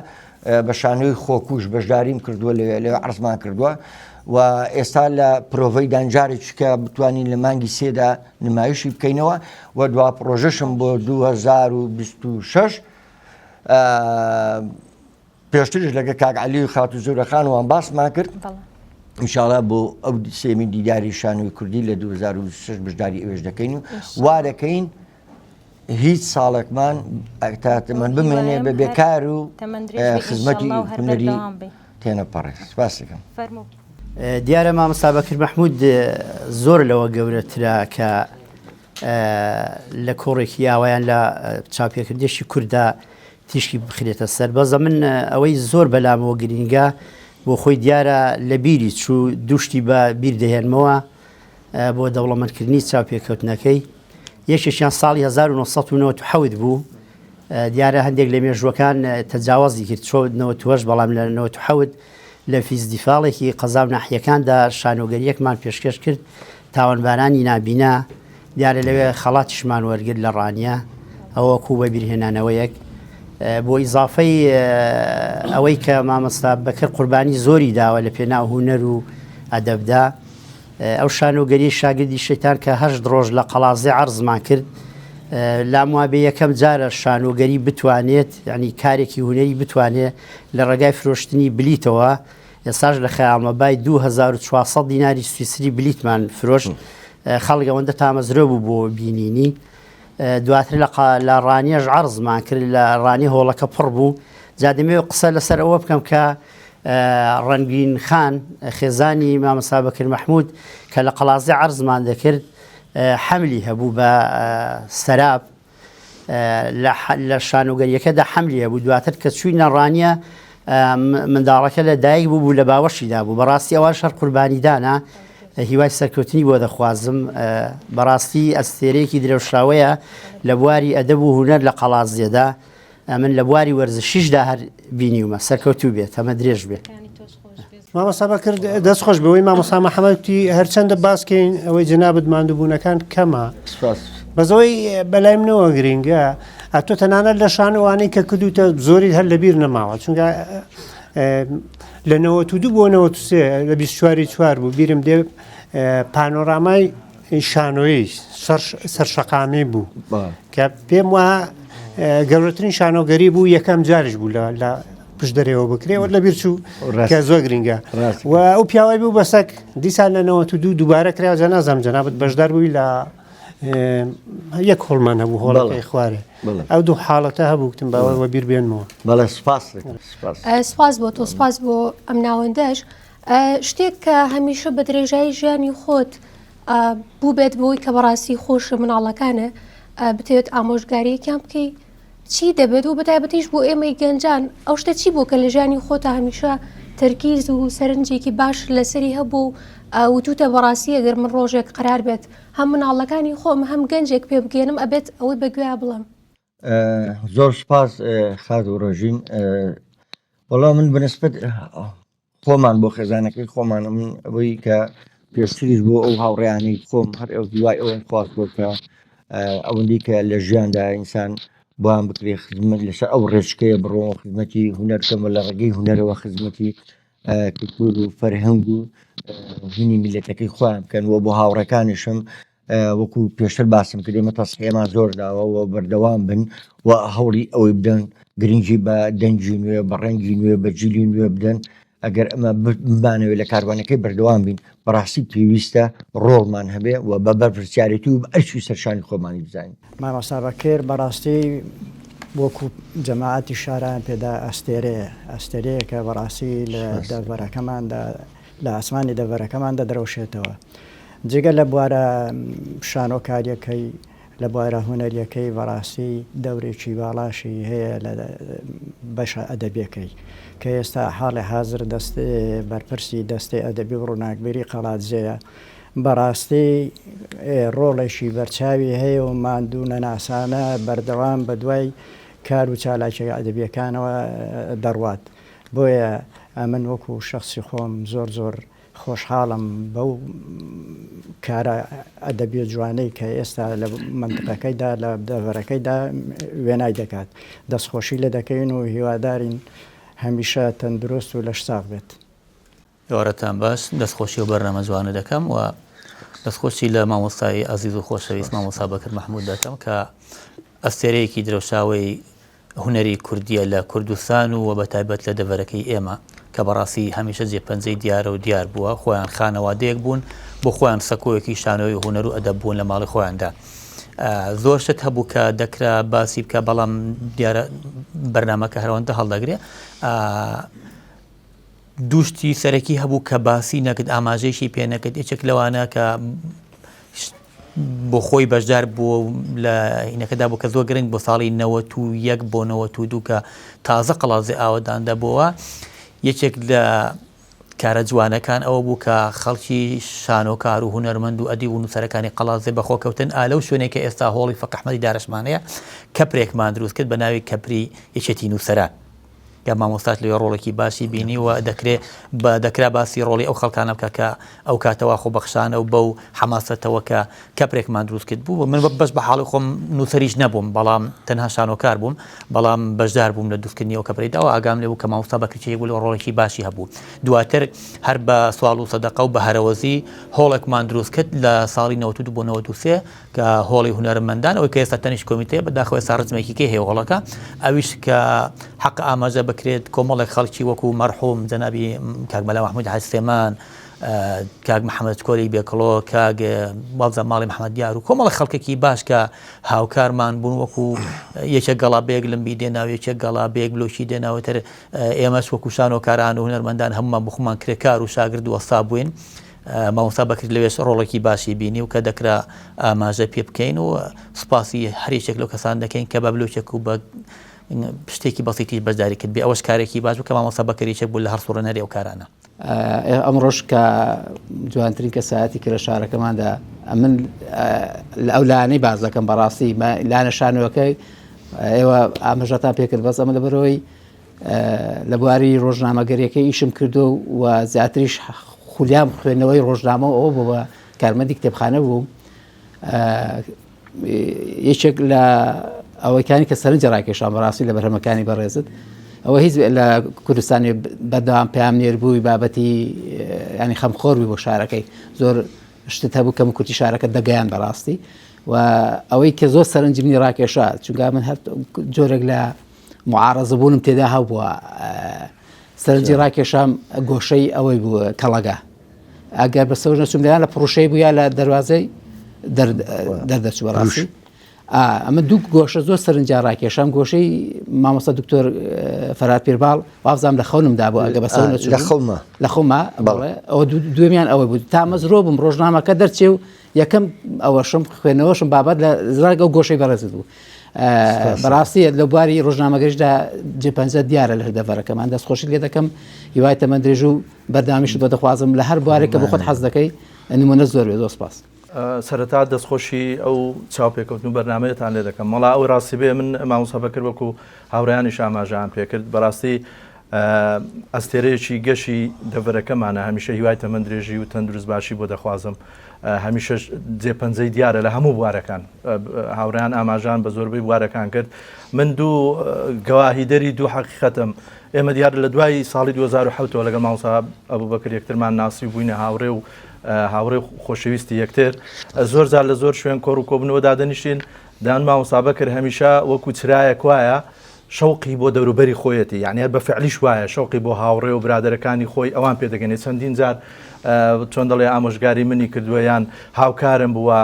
بە شانۆی خۆکوش بەشداریم کردووە لەوێ لەوێ عەرزمان کردووە و ئێستا لە پرۆڤەی دانجارێکی کە بتوانین لە مانگی سێدا نمایشی بکەینەوە و دوا پرۆژەشم بۆ 2026 پێشتریش لەگە کاک عەلی و خاتوو زورەخان وان باسمان کرد ئینشاڵا بۆ ئەو سێمین دیداری شانۆی کوردی لە 2026 بەشداری ئەوێش دەکەین و وا دەکەین هیچ ساڵێکمان تاتمەند بمێنێ بە بێکار و خزمەتی هونەری تێنەپەڕێت سپاس دەکەم.
دیارە مامۆستا بەکر مەحمود زۆر لەوە گەورەترە کە لە کۆڕێکی ئاوایان لە چاوپێکردێکی کووردا تیشکی بخرێتە سەر بەزە من ئەوەی زۆر بەلامەوە گرینگە بۆ خۆی دیارە لە بیری چوو دوشتی بە بیر دەهێنمەوە بۆ دەوڵەمەندکردنی چاوپێکەوتنەکەی یەکێکیان ساڵی 1997 بوو دیارە هەندێک لە مێژوەکان تەجاوازی کرد چۆ 98 بەڵام لە 97 لە فیستیڤاڵێکی قەزا و ناحیەکاندا شانۆگەرییەکمان پێشکەش کرد، تاوانبارانی نابینا، دیارە لەوێ خەڵاتیشمان وەرگرت لە ڕانیە، ئەوە وەکوو وەبیرهێنانەوەیەک. بۆ ئیزافەی ئەوەی کە مامۆستا بەکر قوربانی زۆری داوە لە پێناو هونەر و ئەدەبدا، ئەو شانۆگەریەی شاگردی شەیتان کە هەشت ڕۆژ لە قەڵازێ عەرزمان کرد، لام وابێ یەکەم جارە شانۆگەری بتوانێت یانی کارێکی هونەری بتوانێت لە ڕێگای فرۆشتنی بلیتەوە، ئێستاش لە خەیاڵمە بای 2400 دیناری سویسری بلیتمان فرۆشت، خەڵک ئەوەندە تامەزرۆ بوو بۆ بینینی. دواتر لە لە ڕانیەش عەرزمان کرد، لە ڕانیە هۆڵەکە پڕ بوو. جا دەمەوێت قسە لەسەر ئەوە بکەم کە ڕەنگین خان، خێزانی مامۆستا بەکر مەحموود کە لە قەڵازێ عەرزمان دەکرد، حەملی هەبوو بە سەراب. لە شانۆگەریەکەدا حەملی هەبوو دواتر کە چووینە ڕانیە منداڵەکە لە دایک بوو بوو لە باوەشیدا بوو بەڕاستی ئەوان شەر قوربانیدانە هیوای سەرکەوتنی بۆ دەخوازم بەڕاستی ئەستێرەیەکی درەوشاوەیە لە بواری ئەدەب و هونەر لە قەڵازێدا ئەمن لە بواری وەرزشیشدا هەر بینیومە سەرکەوتوو بێت تەمە درێژ بێت.
مامۆستا بەکر دەست خۆش بەوەی مامۆستا محەممەد وتی هەرچەندە باس کەین ئەوەی جەنابت ماندووبوونەکان کەمە
سپاس.
بەس ئەوەی بەلای منەوە گرینگە ئەتۆ تەنانەت لە شانۆوانەی کە کردوتە زۆری هەر لەبیر نەماوە چونکە لە 92 بۆ 93 لە 24 چوار بوو بیرم دێ پانۆرامای شانۆیی سەر شەقامی بوو کە پێم وە گەورەترین شانۆگەری بوو یەکەم جاریش بوو لە پشت دەرەوە بکرێ وە لەبیر چوو کە زۆر گرنگە و ئەو پیاوای بوو بەسەک دیسان لە 92 دووبارە کرا جا نازانم جەنابەت بەشدار بووی لە یەک هۆڵمان هەبوو هۆڵەکەی خوارێ ئەو دوو حاڵەتە هەبوو گوتم باوە وەبیر بێنمەوە.
بەڵێ سپاس
سپاس بۆ تۆ سپاس بۆ ئەم ناوەندەش شتێک کە هەمیشە بە درێژایی ژیانی خۆت بووبێت بۆی کە بەڕاستی خۆشە مناڵەکانە بتەوێت ئامۆژگاریەکیان بکەی چی دەبێت و بەتایبەتیش بۆ ئێمەی گەنجان ئەو شتە چی بوو کە لە ژیانی خۆتا هەمیشە تەرکیز و سەرنجێکی باش لەسەری هەبوو وتوتە بەڕاستی ئەگەر من ڕۆژێک قرار بێت هەم مناڵەکانی خۆم هەم گەنجێک پێ بگەێنم ئەبێت ئەوەی بەگوێ بڵم.
زۆر سپاس خاتوو ڕۆژین وەڵا من بەنسبەت خۆمان بۆ خێزانەکەی خۆمان من ئەوەی کە پێشتریش بۆ ئەو هاوڕێیانەی خۆم هەر ئەو هیوای ئەوم خواستوە کە ئەوەندەی کە لە ژیاندا ئینسان بۆیان بکرێ خزمەت لەسەر ئەو ڕێچکەیە بڕۆم خزمەتی هونەر بکەم و لە ڕێگەی هونەرەوە خزمەتی کلتور و فەرهەنگ و هینی میلەتەکەی خۆیان بکەن و بۆ هاوڕێکانیشم وەکو پێشتر باسم کرد ئێمە تەسحیەمان زۆر داوە و بەردەوام بن و هەوڵی ئەوەی بدەن گرنگی بە دەنگی نوێ بە ڕەنگی نوێ بە جیلی نوێ بدەن ئەگەر ئەمە بمانەوێت لە کاروانەکەی بەردەوام بین بەڕاستی پێویستە ڕۆڵمان هەبێ و بە بەرپرسیارێتی و بە ئەرکی سەرشانی خۆمانی بزانین.
مامۆستا بەکر بەڕاستی وەکو جەماعەتی شاران پێدا ئەستێرەیە ئەستێرەیەکە بەڕاستی لە دەڤەرەکەماندا لە ئاسمانی دەڤەرەکەمان دەدرەوشێتەوە. جگە لە بوارە شانۆکارییەکەی، لە بوارە هونەرییەکەی بەڕاستی دەورێکی باڵاشی هەیە لە بەشە ئەدەبییەکەی کە ئێستا حاڵی حازر دەست بەرپرسی دەستەی ئەدەبی و ڕووناکبیری قەڵادزێیە. بەڕاستی ڕۆڵێکی بەرچاوی هەیە و ماندوو نەناسانە بەردەوام بەدوای کار و چالاکییە ئەدەبییەکانەوە دەڕوات. بۆیە ئەمن وەکو شەخسی خۆم زۆر زۆر خۆشحاڵم بەو کارە ئەدەبیە جوانەی کە ئێستا لە مەنتقەکەیدا لە دەڤەرەکەیدا وێنای دەکات. دەستخۆشی لێ دەکەین و هیوادارین هەمیشە تەندروست و لەشساغ بێت.
ئێوارەتان باش، دەستخۆشی ئەو بەرنامە جوانە دەکەم و دەستخۆشی لە مامۆستای ئازیز و خۆشەویست مامۆستا بەکر مەحمود دەکەم کە ئەستێرەیەکی درەوشاوەی هونەری کوردیە لە کوردستان و بە تایبەت لە دەڤەرەکەی ئێمە کە بەڕاستی هەمیشە جێ پەنجەی دیارە و دیار بووە خۆیان خانەوادەیەک بوون بۆ خۆیان سەکۆیەکی شانۆی هونەر و ئەدەب بوون لە ماڵی خۆیاندا زۆر شت هەبوو کە دەکرا باسی بکە بەڵام دیارە بەرنامەکە هەرەوەندە هەڵدەگرێ دوو شتی سەرەکی هەبوو کە باسی نەکرد ئاماژەیشی پێ نەکرد یەکێک لەوانە کە بۆ خۆی بەشدار بووە لە هینەکەدا بوو کە زۆر گرنگ بۆ ساڵی 91 بۆ 92 کە تازە قەڵازی ئاوەدان دەبەوە یەکێک لە کارە جوانەکان ئەوە بوو کە خەڵکی شانۆکار و هونەرمەند و ئەدیب و نووسەرەکانی قەڵازێ بەخۆ کەوتن ئالە و شوێنێک کە ئێستا هۆڵی فەقەحمەدی دارشمانەیە کەپرێکمان دروست کرد بە ناوی کەپری یەکێتی نووسەران. کە مامۆستاش لەوێ ڕۆڵێکی باشی بینی و دەکرێ بە دەکرا باسی ڕۆڵی ئەو خەڵکانە بکە کە ئەو کاتەوە خۆبەخشانە و بەو حەماسەتەوە کە کەپرێکمان دروست کرد بوو من بەس بە حاڵی خۆم نووسەریش نەبووم بەڵام تەنها شانۆکار بووم بەڵام بەشدار بووم لە دروستکردنی ئەو کەپرەی داوە ئاگام لێ بوو کە مامۆستا بەکرچی بوو لە ڕۆڵێکی باشی هەبوو دواتر هەر بە سواڵ و سەدەقە و بە هەرەوەزی هۆڵێکمان دروست کرد لە ساڵی 92 بۆ 93 کە هۆڵی هونەرمەندان ئەوەی کە ئێستا تەنیشت کۆمیتەیە بەداخەوە ئێستا ڕزمێکی کەی هەیە هۆڵەکە ئەویش کە حەق ئاماژە بکرێت کۆمەڵێک خەڵکی وەکو مەرحوم جەنابی کاک مەلا مەحمود حاج سلێمان کاک محەممەد کۆلی بێکڵۆ کاک وابزانم ماڵی محەممەد دیار و کۆمەڵە خەڵکێکی باش کە هاوکارمان بوون وەکو یەکێک گەڵا بێک لمبی دێنا و یەکێک گەڵا بێک بلۆکی دێناوەتر ئێمەش وەکو شانۆکاران و هونەرمەندان هەمومان بخۆمان کرێکار و شاگرد وەستا بووین. مامۆستا بەکر لەوێش ڕۆڵێکی باشی بینی و کە دەکرا ئاماژە پێ بکەین و سوپاسی هەر یەکێک لەو کەسان دەکەین کە بە بلۆکێک و بە شتێکی بەسیتیش بەشداری کرد بێ ئەوەش کارێکی باش بوو کە مامۆستا بەکر یەکێک بوو لە هەڵسوڕێنەری ئەو کارانە.
ئەمڕۆش کە جوانترین کەسایەتی کە لە شارەکەماندا ئەمن لە ئەو لایەنەی باز دەکەم بەڕاستی لایەنە شانۆکەی ئێوە ئاماژەتان پێکرد بەس ئەمە لەبەرەوەی لە بواری ڕۆژنامەگەریەکەی ئیشم کردو و زیاتریش خولیام خوێندنەوەی ڕۆژنامە ئەوە بۆ بە کارمەندی کتێبخانە بوو یەکێک لە ئەوەکانی کە سەرنجی ڕاکێشان بەڕاستی لە بەرهەمەکانی بەڕێزت ئەوە هیچ لە کوردستانی بەردەوام پامنێر بووی بابەتی ینی خەمخۆر بووی بۆ شارەکەی زۆر شتت هەبوو کەم کورتی شارەکە دەگەیان بەڕاستی و ئەوەی کە زۆر سەرنجی منی ڕاکێشا چونکە من هەر جۆرێک لە معارەزە بوونم تێدا هەبووە سەرنجی ڕاکێشام گۆشەی ئەوەی بوو کەڵەگە ئەگەر بە سەوز نەچوم لەیان لە پڕوشەی بوو یا لە دەواازەی دەردەچوو بەڕاستی ئەمە دوو گۆشە زۆر سەرنجا ڕاکێشام گۆشەی مامۆستا دکتۆر فەرات پیرباڵ وابزانام لە خەونمدا بوو ئەگە بەسەر
لە خەومە
لە خۆما بەڵێ ئەوە دوێمیان ئەوە بوو تا مەزرۆ بووم ڕۆژنامەکە دەرچێ و یەکەم ئەوەشم خوێنەوەشم بابەت لە زراگ ئەو گۆشەی بەڕێزت بوو بەڕاستی لە بواری ڕۆژنامەگەریشدا جێپەنجە دیارە لە دەڤەرەکەمان دەستخۆشی لێ دەکەم هیوای تەمەن درێژ و بەردەوامیشت بۆ دەخوازم لە هەر بوارێک کە بۆ خۆت حەز دەکەی نمونە زۆر بێ زۆر سپاس.
سەرەتا دەستخۆشی ئەو چاوپێکەوتن و بەرنامەیەتان لێ دەکەم وەڵا ئەوەی ڕاستی بێ من مامۆستا بەکر وەکو هاوڕێیانیش ئاماژەیان پێکرد بەڕاستی ئەستێرەیەکی گەشی دەڤەرەکەمانە هەمیشە هیوای تەمەن درێژی و تەندروست باشی بۆ دەخوازم هەمیشەش جێپەنجەی دیارە لە هەموو بوارەکان هاوڕێیان ئاماژان بە زۆربەی بوارەکان کرد من دوو گەواهیدەری دوو حەقیقەتم ئێمە دیارە لە دوای ساڵی 2007 ەوە لەگەڵ مامۆستا ئەبوبەکر یەکترمان ناسی و بووینە هاوڕێ و هاوڕێ و خۆشەویستی یەکتر زۆر جار لە زۆر شوێن کۆڕ و کۆبنەوە دادەنیشتین دان مامۆستا بەکر هەمیشە وەکو چرایەک وایە شەوقی بۆ دەوروبەری خۆیەتی یعنی هەر بە فعلیش وایە شەوقی بۆ هاوڕێ و برادەرەکانی خۆی ئەوان پێدەگەنێت چەندین جار چۆن دەڵێ ئامۆژگاری منی کردووە یان هاوکارم بووە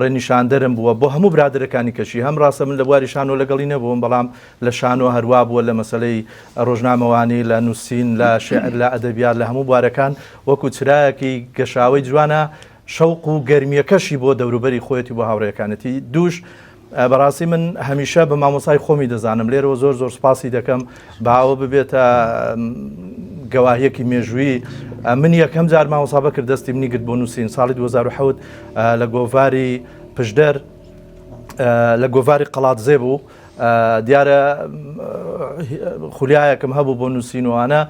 ڕێنیشاندەرم بووە بۆ هەموو برادەرەکانی کەشی هەم ڕاستە من لە بواری شانۆ لەگەڵی نەبووم بەڵام لە شانۆ هەروا بووە لە مەسەلەی ڕۆژنامەوانی لە نووسین لە شێعر لە ئەدەبیات لە هەموو بوارەکان وەکو چرایەکی گەشاوەی جوانە شەوق و گەرمییەکەشی بۆ دەوروبەری خۆیەتی بۆ هاوڕێیەکانێتی دووش بەڕاستی من هەمیشە بە مامۆسای خۆمی دەزانم لێرەوە زۆر زۆر سپاسی دەکەم با ئەوە ببێتە گەواهیەکی مێژوویی من یەکەم جار مامۆسا بەکر دەستی منی گرت بۆ نووسین ساڵی 2007 لە گۆڤاری پشدەر لە گۆڤاری قەڵادزێ بوو دیارە خولیایەکم هەبوو بۆ نووسینوانە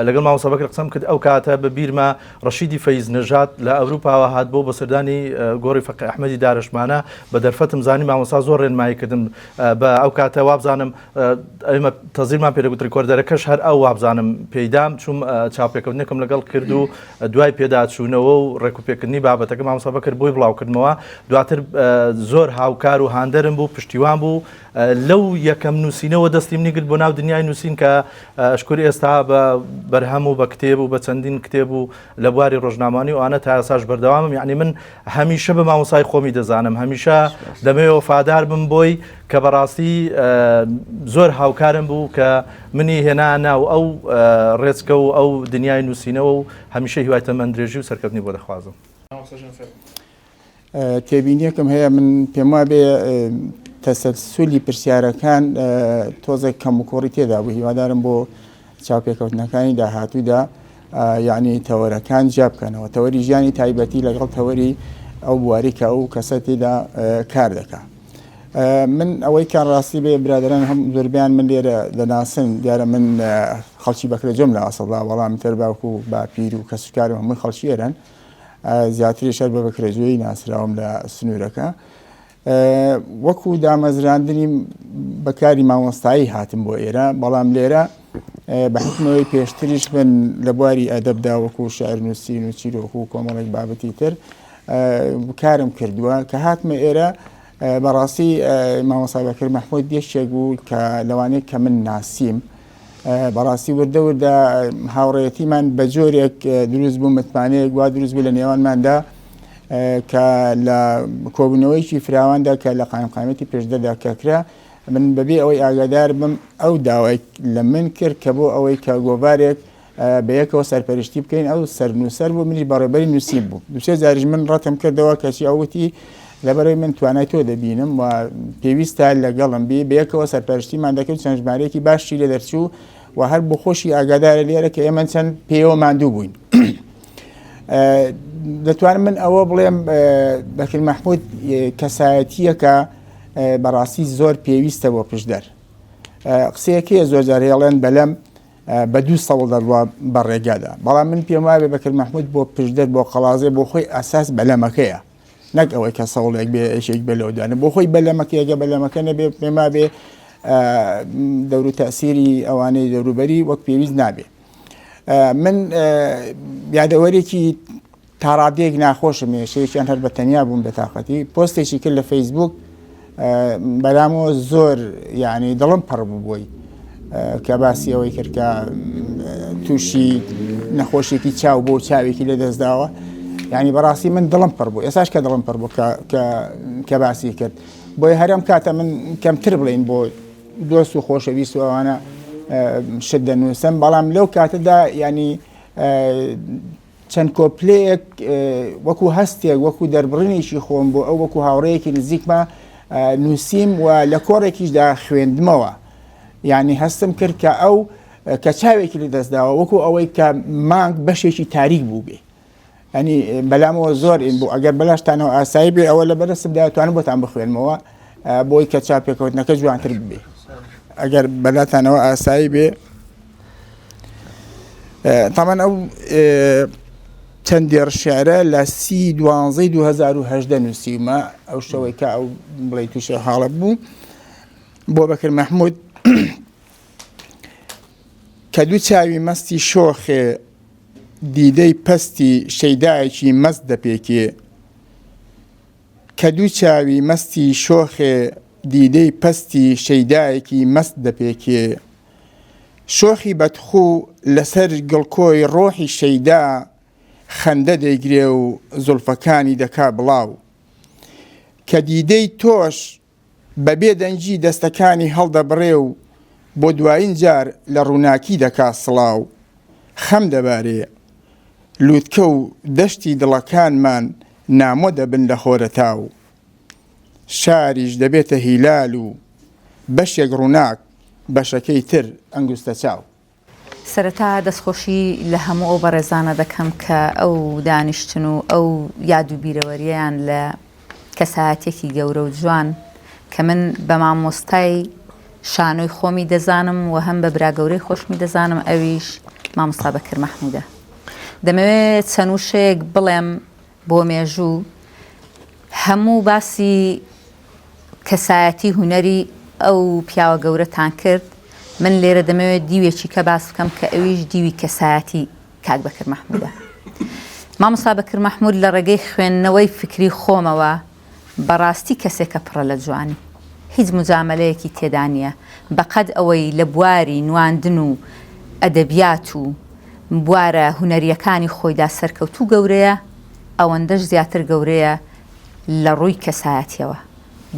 لەگەڵ مامۆستا بەکر قسەم کرد ئەو کاتە بە بیرمە ڕەشیدی فەیز نەژاد لە ئەوروپاوە هات بۆ بە سەردانی گۆڕی فەقێ ئەحمەدی دارشمانە بە دەرفەتم زانی مامۆستا زۆر ڕێنمایی کردم بە ئەو کاتە وابزانم ئێمە تەزیرمان پێ دەگوت ریکۆردەرەکەش هەر ئەو وابزانم پێیدام چوم چاوپێکەوتنێکم لەگەڵ کرد و دوای پێداچوونەوە و ڕێکوپێکردنی بابەتەکە مامۆستا بەکر بۆی بڵاوکردمەوە دواتر زۆر هاوکار و هاندەرم بوو پشتیوان بوو لەو یەکەم نووسینەوە دەستی منی گرت بۆ ناو دنیای نووسین کە ئەشکور ئێستا بە بەرهەم و بە کتێب و بە چەندین کتێب و لە بواری ڕۆژنامەوانی و ئەوانە تا ئێستاش بەردەوامم یعنی من هەمیشە بە مامۆسای خۆمی دەزانم هەمیشە دەمەوێ وەفادار بم بۆی کە بەڕاستی زۆر هاوکارم بوو کە منی هێنا ناو ئەو ڕێچکە و ئەو دنیای نووسینەوە و هەمیشە هیوای تەمەن درێژی و سەرکەوتنی بۆ دەخوازم.
تێبینیەکم هەیە من پێم وابێ تەسەلسولی پرسیارەکان تۆزێک کەم و کۆڕی تێدا بوو هیوادارم بۆ چاوپێکەوتنەکانی داهاتوودا یعنی تەوەرەکان جیا بکەنەوە تەوەری ژیانی تایبەتی لەگەڵ تەوەری ئەو بواری کە ئەو کەسە تێدا کار دەکا من ئەوەی کە ڕاستی بێ برادران هەم زۆربیان من لێرە دەناسن دیارە من خەڵکی بەکرەجۆم لە ئەسڵدا بەڵام تر باوک و باپیر و کەسوکارم هەمووی خەڵکی ئێران زیاتریش هەر بە بەکرەجۆیی ناسراوم لە سنوورەکە. وەکو دامەزراندنی بەکاری مامۆستایی هاتم بۆ ئێرە بەڵام لێرە بە حکمەوەی پێشتریش من لە بواری ئەدەبدا وەکو شعر نووسین و چیرۆک و کۆمەڵێک بابەتی تر کارم کردووە کە هاتمە ئێرە بەڕاستی مامۆستا بەکر مەحمود یەکێک بوو کە لەوانەیە کە من ناسیم بەڕاستی وردە وردە هاوڕێیەتیمان بە جۆرێک دروست بوو متمانەیەک وا دروست بوو لە نێوانماندا کە لە کۆبوونەوەیکی فراواندا کە لە قایمقامیەتی پێشدەردا کەکرا من بەبێ ئەوەی ئاگادار بم ئەو داوای لە من کرد کە بۆ ئەوەی کە گۆڤارێک بەیەکەوە سەرپەرشتی بکەین ئەو سەرنووسەر بوو منیش بەڕێوبەری نووسین بوو دوسێ جاریش من ڕەتم کردەوە کەچی ئەو وتی لەبەرەوەی من توانای تۆ دەبینم و پێویستە لەگەڵم بی بەیەکەوە سەرپەرشتیمان دەکرد چەند ژمارەیەکی باشی لێ دەرچوو و هەر بۆ خۆشی ئاگادارە لێرە کە ئێمە چەند پێوە ماندوو بووین. دەتوانم من ئەوە بڵێم بەکر مەحمود کەسایەتیەکە بەڕاستی زۆر پێویستە بۆ پشدەر قسەیەکەیە زۆر جار هێڵێن بەلەم بە دوو سەوڵ دەڕوا بە ڕێگادا بەڵام من پێم وابێ بەکر مەحمود بۆ پشدەر بۆ قەڵازێ بۆ خۆی ئاساس بەلەمەکەیە نەک ئەوەی کە سەوڵێک بێ یەکێک بێ لەودانە بۆ خۆی بەلەمەکەیەگە بەلەمەکە نەبێ پێم وابێ دەور و تەسیری ئەوانەی دەوروبەری وەک پێویست نابێ من یادەوەرێکی تاڕادەیەک ناخۆشم هەیە شەوێکیان هەر بە تەنیا بووم بێتاقەتی پۆستێکی کرد لە فەیسبوک بەلامەوە زۆر یعنی دڵم پڕ بوو بۆی کە باسی ئەوەی کرد کە تووشی نەخۆشیێکی چاو بۆ چاوێکی لە دەستداوە ینی بەڕاستی من دڵم پڕ بوو ئێساش کە دڵم پڕ بوو کە باسی کرد بۆی هەرم کاتە من کەمتر بڵین بۆ دۆست و خۆشەویست و ئەوانە شت دەنووسم بەڵام لەو کاتەدا ینی چەند کۆپلەیەک وەکو هەستێک وەکو دەربڕینێکی خۆم بۆ ئەو وەکو هاوڕێیەکی نزیکمە نووسیم و لە کۆڕێکیشدا خوێندمەوە یعنی هەستم کرد کە ئەو کە چاوێکی لە دەستداوە وەکو ئەوەی کە مانگ بەشێکی تاریک بوو بێ ئەنی بەلامەوە زۆر ئین بوو ئەگەر بەلاشتانەوە ئاسایی بێ ئەوە لە بەرەسمدا توانم بۆتان بخوێنمەوە بۆی کە چاپێکەوتنەکە جوانتر ببێ ئەگەر بەلاتانەوە ئاسایی بێ تامان ئەو چەند دێڕ شعرە لە سی دوانزەی 2010 نووسیومە ئەو شەوەی کە ئەو بڵێ تووشە حاڵە بوو بۆ بەکر مەحمود کە دوو چاوی مەستی شۆخێ دیدەی پەستی شەیدایەکی مەست دەپێکێ کە دوو چاوی مەستی شۆخێ دیدەی پەستی شەیدایەکی مەست دەپێکێ شۆخی بەدخوو لەسەر گڵکۆی ڕۆحی شەیدا خەندە دەیگرێ و زوڵفەکانی دەکا بڵاو. کە دیدەی تۆش بە بێ دەنگی دەستەکانی هەڵدەبڕێ و بۆ دوایین جار لە ڕووناکی دەکا سڵاو. خەم دەبارێ. لووتکە و دەشتی دڵەکانمان نامۆ دەبن لە خۆرەتاو. شاریش دەبێتە هیلال و بەشێک ڕووناک، بەشەکەی تر ئەنگوستەچاو.
سەرەتا دەستخۆشی لە هەموو ئەو بەڕێزانە دەکەم کە ئەو دانیشتن و ئەو یاد و بیرەوەرییەیان لە کەسایەتیەکی گەورە و جوان کە من بە مامۆستای شانۆی خۆمی دەزانم و هەم بە برا گەورەی خۆشمی دەزانم ئەویش مامۆستا بەکر مەحموودە. دەمەوێت چەند وشەیەک بڵێم بۆ مێژوو هەموو باسی کەسایەتی هونەری ئەو پیاوە گەورەتان کرد من لێرە دەمەوێت دیوێکی کە باس بکەم کە ئەویش دیوی کەسایەتی کاک بەکر مەحموودە مامۆستا بەکر مەحموود لە ڕێگەی خوێندنەوەی فکری خۆمەوە بەڕاستی کەسێکە پڕە لە جوانی هیچ مجامەلەیەکی تێدا نییە بەقەد ئەوەی لە بواری نواندن و ئەدەبیات و بوارە هونەرییەکانی خۆیدا سەرکەوتوو گەورەیە، ئەوەندەش زیاتر گەورەیە لە ڕووی کەسایەتیەوە.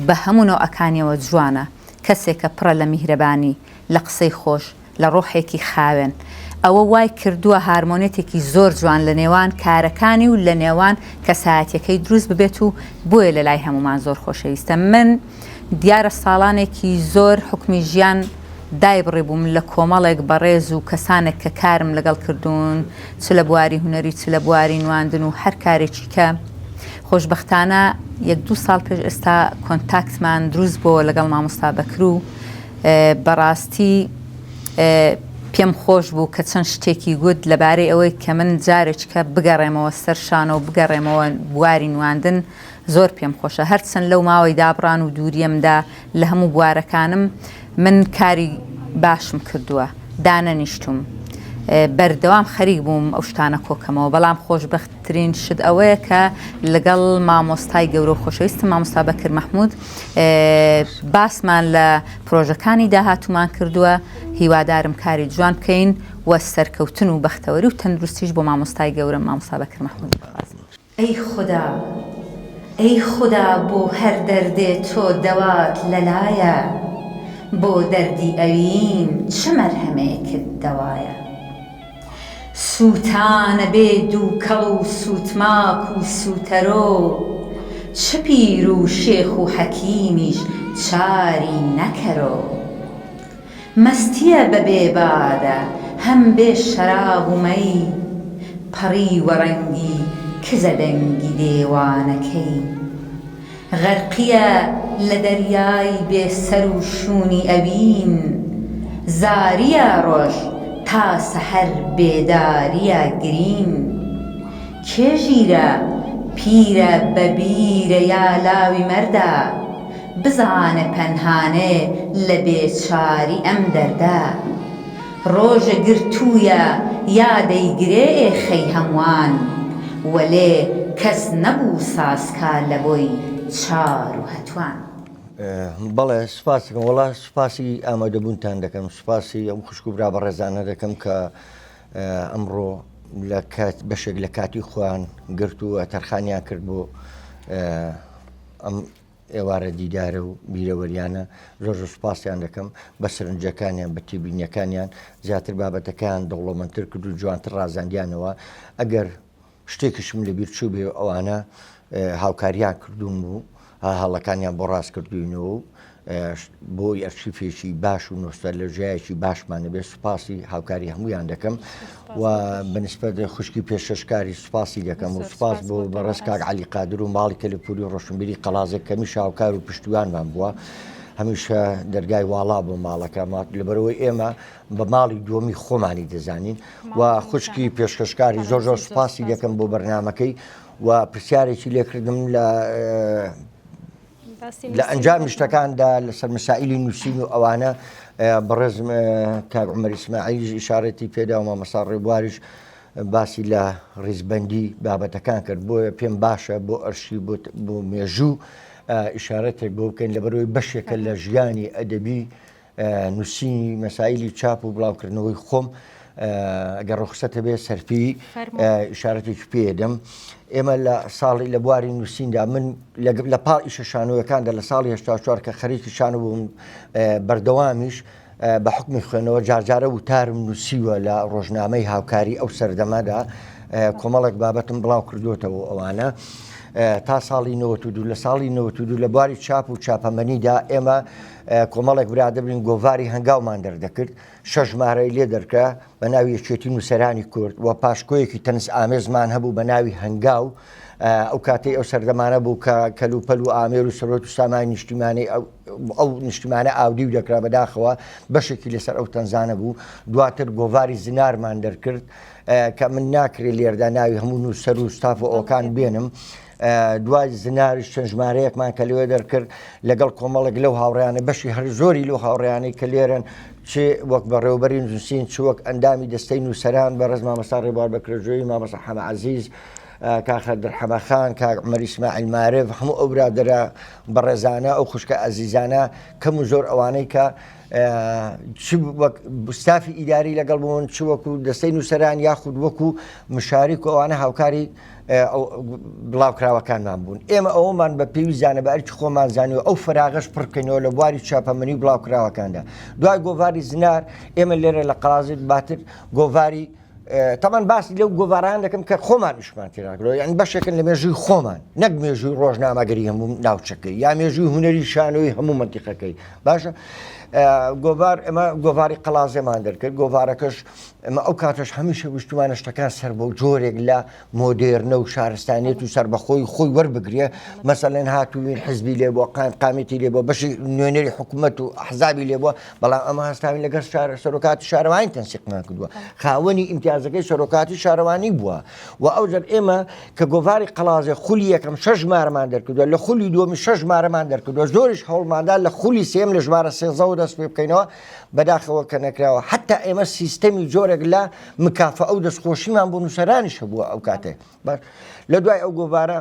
بە هەموو نەوعەکانیەوە جوانە، کەسێکە پڕە لە میهرەبانی، لە قسەی خۆش، لە ڕۆحێکی خاوێن. ئەوە وای کردووە هارمۆنێتێکی زۆر جوان لە نێوان کارەکانی و لە نێوان کەسایەتیەکەی دروست ببێت و بۆیە لە لای هەموومان زۆر خۆشەویستە. من دیارە ساڵانێکی زۆر حوکمی ژیان دایبڕیبووم لە کۆمەڵێک بەڕێز و کەسانێک کە کارم لەگەڵ کردوون چ لە بواری هونەری چ لە بواری نواندن و هەر کارێکی کە خۆشبەختانە یەک دوو ساڵ پێش ئێستا کۆنتاکتمان دروست بۆوە لەگەڵ مامۆستا بەکر و بەڕاستی پێم خۆش بوو کە چەند شتێکی گوت لەبارەی ئەوەی کە من جارێکە بگەڕێمەوە سەر شانۆ و بگەڕێمەوە بواری نواندن زۆر پێم خۆشە هەرچەند لەو ماوەی دابڕان و دووریەمدا لە هەموو بوارەکانم من کاری باشم کردووە دانەنیشتوم بەردەوام خەریک بووم ئەو شتانە کۆکەمەوە بەڵام خۆشبەختترین شت ئەوەیە کە لەگەڵ مامۆستای گەورە و خۆشەویستم مامۆستا بەکر مەحموود باسمان لە پرۆژەکانی داهاتوومان کردووە هیوادارم کاری جوان بکەین و سەرکەوتن و بەختەوەری و تەندروستیش بۆ مامۆستای گەورەم مامۆستا بەکر مەحموود دەخوازم. ئەی خودا ئەی خودا بۆ هەر دەردێ تۆ دەوات لەلایە بۆ دەردی ئەوین چ مەرهەمێکت دەوایە. سووتانە بێ دووکەڵ و سووتماک و سووتەرۆ، چ پیر و شێخ و حەکیمیش چاری نەکەرۆ. مەستیە بە بێ بادە هەم بێ شەراب و مەی، پەڕیوە ڕەنگی کزە دەنگی دێوانەکەی. غەرقیە لە دەریای بێ سەر و شوونی ئەوین، زاریە ڕۆژ تا سەحەر بێداریە گرین. کێ ژیرە، پیرە بە بیرە یا لاوی مەردە، بزانە پەنهانێ لە بێچاری ئەم دەردە. ڕۆژە گرتوویە یا دەیگرێ ئێخەی هەمووان، وەلێ کەس نەبوو سازکا لە بۆی چار و هەتوان.
بەڵێ سوپاس دەکەم وەڵا سوپاسی ئامادەبوونتان دەکەم سوپاسی ئەم خوشک و برا بەڕێزانە دەکەم کە ئەمڕۆ لە کات بەشێک لە کاتی خۆیان گرت و تەرخانیان کرد بۆ ئەم ئێوارە دیدارە و بیرەوەریانە زۆر زۆر سوپاسیان دەکەم بە سەرنجەکانیان بە تێبینیەکانیان زیاتر بابەتەکەیان دەوڵەمەندتر کرد و جوانتر ڕازاندیانەوە ئەگەر شتێکیشم لەبیر چوو بێ ئەوانە هاوکاریان کردووم و هەڵەکانیان بۆ ڕاست کردوینەوە و بۆ ئەرشیفێکی باش و نۆستالۆژیایەکی باشمان هەبێت سوپاسی هاوکاری هەمویان دەکەم و بەنسبەت خوشکی پێشکەشکاری سوپاسی دەکەم و سوپاس بۆ بەڕێز کاک عەلی قادر و ماڵی کەلەپوری ڕۆشنبیری قەڵازێک کەمیشە هاوکار و پشتیوانمان بووە هەمیشە دەرگای واڵا بۆ ماڵەکە لەبەرەوەی ئێمە بە ماڵی دووەمی خۆمانی دەزانین و خوشکی پێشکەشکاری زۆر زۆر سوپاسی دەکەم بۆ بەرنمەکەی و پرسیارێکی لێکردم لە لە ئەنجامی شتەکاندا لەسەر مەسائیلی نووسین و ئەوانە بەڕێز کاک عومەر ئیسماعیلیش ئیشارەتی پێدا و مامۆستا ڕێبواریش باسی لە ڕیزبەندی بابەتەکان کرد بۆیە پێم باشە بۆ ئەرشی بۆ مێژوو ئیشارەتێک بۆ بکەین لەبەرەوەی بەشێکە لە ژیانی ئەدەبی نووسینی مەسایلی چاپ و بڵاوکردنەوەی خۆم ئەگەر ڕوخسەتە بێ سەرپی ئشارەتێکی پێدەم ئێمە لە ساڵی لە بواری نووسیندا من لە پاڵ ئیشە شانۆیەکاندا لە ساڵی 1970 کە خەریکی شانۆ بووم بەردەوامیش بە حکمی خوێنەوە جارجارە وتارم نووسیوە لە ڕۆژنامەی هاوکاری ئەو سەردەمەدا کۆمەڵێک بابەتم بڵاو کردوتەوە ئەوانە تا ساڵی 92 لە ساڵی 92 لە بواری چاپ و چاپەمەنیدا ئێمە کۆمەڵێک برادەر بووین گۆڤاری هەنگاومان دەردەکرد، شەش ژمارەی لێ دەرکرا بە ناوی یەکێتی نووسەرانی کورد و پاشکۆیەکی تەنزئامێزمان هەبوو بە ناوی هەنگاو، ئەو کاتەی ئەو سەردەمانە بوو کە کەلوپەل و ئامێر و سەرۆت و سامانی نیشتیمانی ئەو نیشتیمانە ئاودیو دەکرا بەداخەوە بەشێکی لەسەر ئەو تەنزانە بوو دواتر گۆڤاری زنارمان دەرکرد کە من ناکرێ لێردا ناوی هەموو نووسەر و ستاف و ئەوکان بێنم دوای زناریش چەند ژمارەیەکمان کە لەوێ دەرکرد لەگەڵ کۆمەڵێک لەو هاوڕیانە بەشی هەر زۆری لەو هاوڕیانەی کە لێرەن چ وەک بەڕێوبەری نووسین چ وەک ئەندامی دەستەی نووسەران بەڕێز مامۆستا ڕێبوار بەکرەجۆیی مامۆستا حەمە عەزیز کاک خەدر حەمەخان کاک عومەر ئیسماعیل مارف هەموو ئەو برادەرە بەڕێزانە ئەو خوشکە ئەزیزانە کەم و زۆر ئەوانەی کە چ وەک ستافی ئیداری لەگەڵ بوون چ وەکو دەستەی نووسەران یاخود وەکو مشاریک و ئەوانە هاوکاری بڵاوکراوەکانمان بوون ئێمە ئەومان بە پێویست زانە بە ئەرکی خۆمان زانیوە ئەو فراغەش پڕ بکەینەوە لە بواری چاپەمەنی و بڵاوکراوەکاندا دوای گۆڤاری زنار ئێمە لێرە لە قەڵازی باتر گۆڤاری تەمان باسی لەو گۆڤاران دەکەم کە خۆمان ئیشمان تێراکرەوە یعنی بەشێکن لە مێژووی خۆمان نەک مێژووی ڕۆژنامەگەری هەموو ناوچەکەی یا مێژووی هونەری شانۆی هەموو منتیقەکەی باشە گۆڤار ئەمە گۆڤاری قەڵازێمان دەرکرد گۆڤارەکەش ئەمە ئەو کاتەش هەمیشە ویستومانە شتەکان سەر بۆ جۆرێک لە مۆدێرنە و شارستانیەت و سەربەخۆی خۆی وەربگرێ مەسەلەن هاتووین حزبی لێ بووە قایم قامیتی لێ بووە بەشی نوێنەری حکوومەت و ئەحزابی لێ بووە بەڵام ئەمە هەستاوین لەگەڵ شار سەرۆکاتی شارەوانی تەنسیقمان کردووە خاوەنی ئیمتیازەکەی سەرۆکاتی شارەوانی بووە و ئەو جەر ئێمە کە گۆڤاری قەڵازێ خولی یەکەم شەش ژمارەمان دەرکردووە لە خولی دووەمی شەش ژمارەمان دەرکردووە زۆریش هەوڵماندا لە خولی سێم لە ژمارە سێزەوە دەست پێ بکەینەوە بەداخەوە کە نەکراوە حتا ئێمە سیستەمی جۆرێک لە مکافە و دەستخۆشیمان بۆ نووسەرانیش هەبووە ئەو کاتێ باش لە دوای ئەو گۆڤارە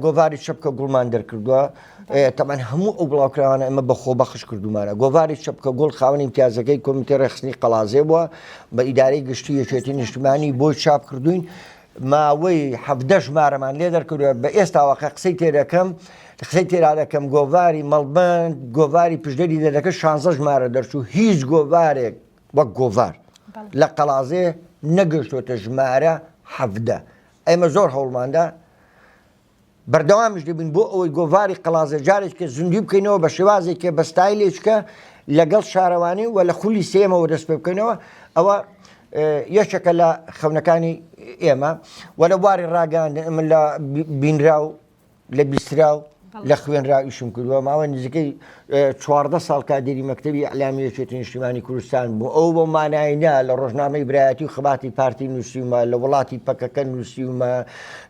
گۆڤاری چەپکە گوڵمان دەرکردووە تەمان هەموو ئەو بڵاوکراوانە ئەمە بە خۆبەخش کردومانە گۆڤاری چەپکە گوڵ خاوەنی امتیازەکەی کۆمیتەی ڕێکخستنی قەڵازێ بووە بە ئیدارەی گشتی یەکێتی نیشتمانی بۆی چاپ کردوین ماوەی حەڤدە ژمارەمان لێ دەرکردووە بە ئێستاوە کە قسەی تێدەکەم قسەی تێدا دەکەم گۆڤاری مەڵبەند گۆڤاری پشدەری دەدەکە شانزە ژمارە دەرچوو هیچ گۆڤارێک وەک گۆڤار لە قەڵازێ. نەگەشتۆتە ژمارە 17 ئێمە زۆر هەوڵماندا بەردەوامیش دەبین بۆ ئەوەی گۆڤاری قەڵازێ جارێککە زیندوی بکەینەوە بە شێوازێکە بە ستایلێککە لەگەڵ شارەوانی و لە خولی سێمەوە دەست پێ بکەینەوە ئەوە یەکێکە لە خەونەکانی ئێمە و لە بواری ڕاگەاندن من لە بینراو لە بیستراو لە خوێنراو ئیشم کردووە ماوە نزیکەی 14 ساڵ کادیری مەکتەبی ئەلامی یەکێتی نیشتیمانی کوردستان بوو ئەو بۆ مانای نا لە ڕۆژنامەی برایەتی و خەباتی پارتی نووسیومە لە وڵاتی پەکەکە نووسیومە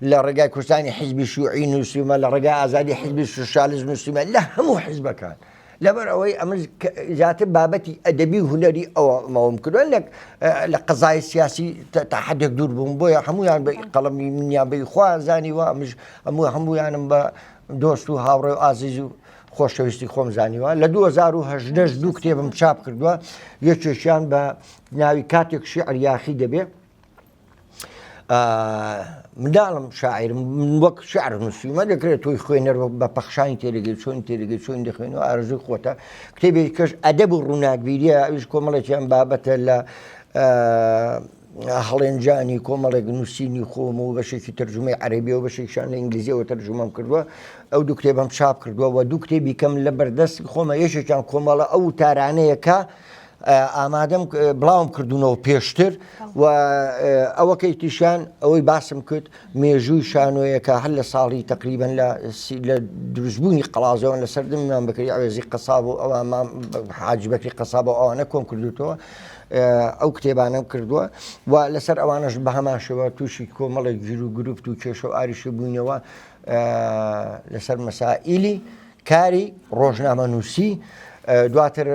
لە ڕێگای کوردستانی حیزبی شیوعی نووسیومە لە ڕێگای ئازادی حیزبی سوسیالیست نووسیومە لە هەموو حیزبەکان لەبەر ئەوەی ئەمە زیاتر بابەتی ئەدەبی و هونەری ئەوەمەوەم کردووە لە لە قەزای سیاسی تا حدێک دوور بووم بۆیە هەمویان بە قەڵەمی منیان بە خۆیان زانیوە ئەمش هەموو هەمویانم بە دۆست و هاوڕێ و ئازیز و خۆشەویستی خۆم زانیوە لە 2010 دوو کتێبم چاپ کردووە یەکێکیان بە ناوی کاتێک شیعر یاخی دەبێ منداڵم شاعرم وەک شعر نووسیومە دەکرێت تۆی خوێنەر بە پەخشانی تێدەگەی چۆن تێدەگەی چۆن دەخوێن و ئارزوی خۆتە کتێبێکی کەش ئەدەب و ڕووناکبیریە ئەویش کۆمەڵێکیان بابەتە لە هەڵێنجانی کۆمەڵێک نووسینی خۆم و بەشێکی تەرجومەی عەربی و بەشێکیان لە ئینگلیزیەوە تەرجومەم کردووە ئەو دوو کتێبم چاپ کردووە و دوو کتێبی کەم لە بەردەست خۆمە یەکێکیان کۆمەڵە ئەو وتارانەیە کە ئامادەم بڵاوم کردوونەوە پێشتر و ئەوەکەی تیشان ئەوەی باسم کرد مێژووی شانۆیەکە هەر لە ساڵی تقریبن لە دروستبوونی قەڵازەوە لە سەردەمی بەکری عوێزی قەساب و ئەوە حاجی بەکری قەساب و ئەوانە کۆم کردوتەوە ئەو کتێبانەم کردووە و لەسەر ئەوانەش بە هەمان شێوە تووشی کۆمەڵێک گیر و گرفت و کێشە و ئاریشە بووینەوە لەسەر مەسائیلی کاری ڕۆژنامەنووسی دواتر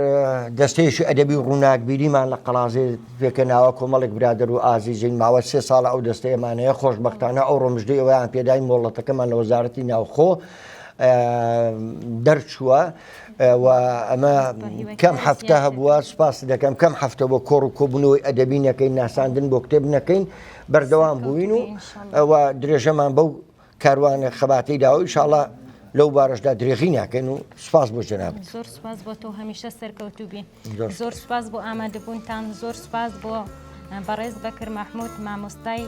دەستەیەکی ئەدەبی و ڕووناکبیریمان لە قەڵازێ پێکەناوە کۆمەڵێک برادەر و ئازیزین ماوە سێ ساڵە ئەو دەستەیەمانەیە خۆشبەختانە ئەو ڕۆمژدەی ئەویان پێدای مۆڵەتەکەمان لە وەزارەتی ناوخۆ دەرچووە و ئەمە کەم هەفتە هەبووە سپاس دەکەم کەم هەفتە بۆ کۆڕ و کۆبوونەوەی ئەدەبی نەکەین ناساندن بۆ کتێب نەکەین بەردەوام بووین و ئەوە درێژەمان بەو کاروانە خەباتەی داوە ئیشاڵا لەو بارەشدا درێغی ناکەین و سپاس بۆ جەنابت.
زۆر سوپاس بۆ تۆ هەمیشە سەرکەوتوو بی. زۆر سوپاس بۆ ئامادەبوونتان زۆر سوپاس بۆ بەڕێز بەکر مەحمود مامۆستای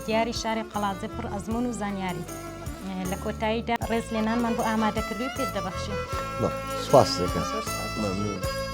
دیاری شاری قەڵادزێ پڕ ئەزموون و زانیاری لە کۆتاییدا ڕێز لێنانمان بۆ ئامادەکردووی پێت دەبەخشین.
سپاس دەکەم. ممنون.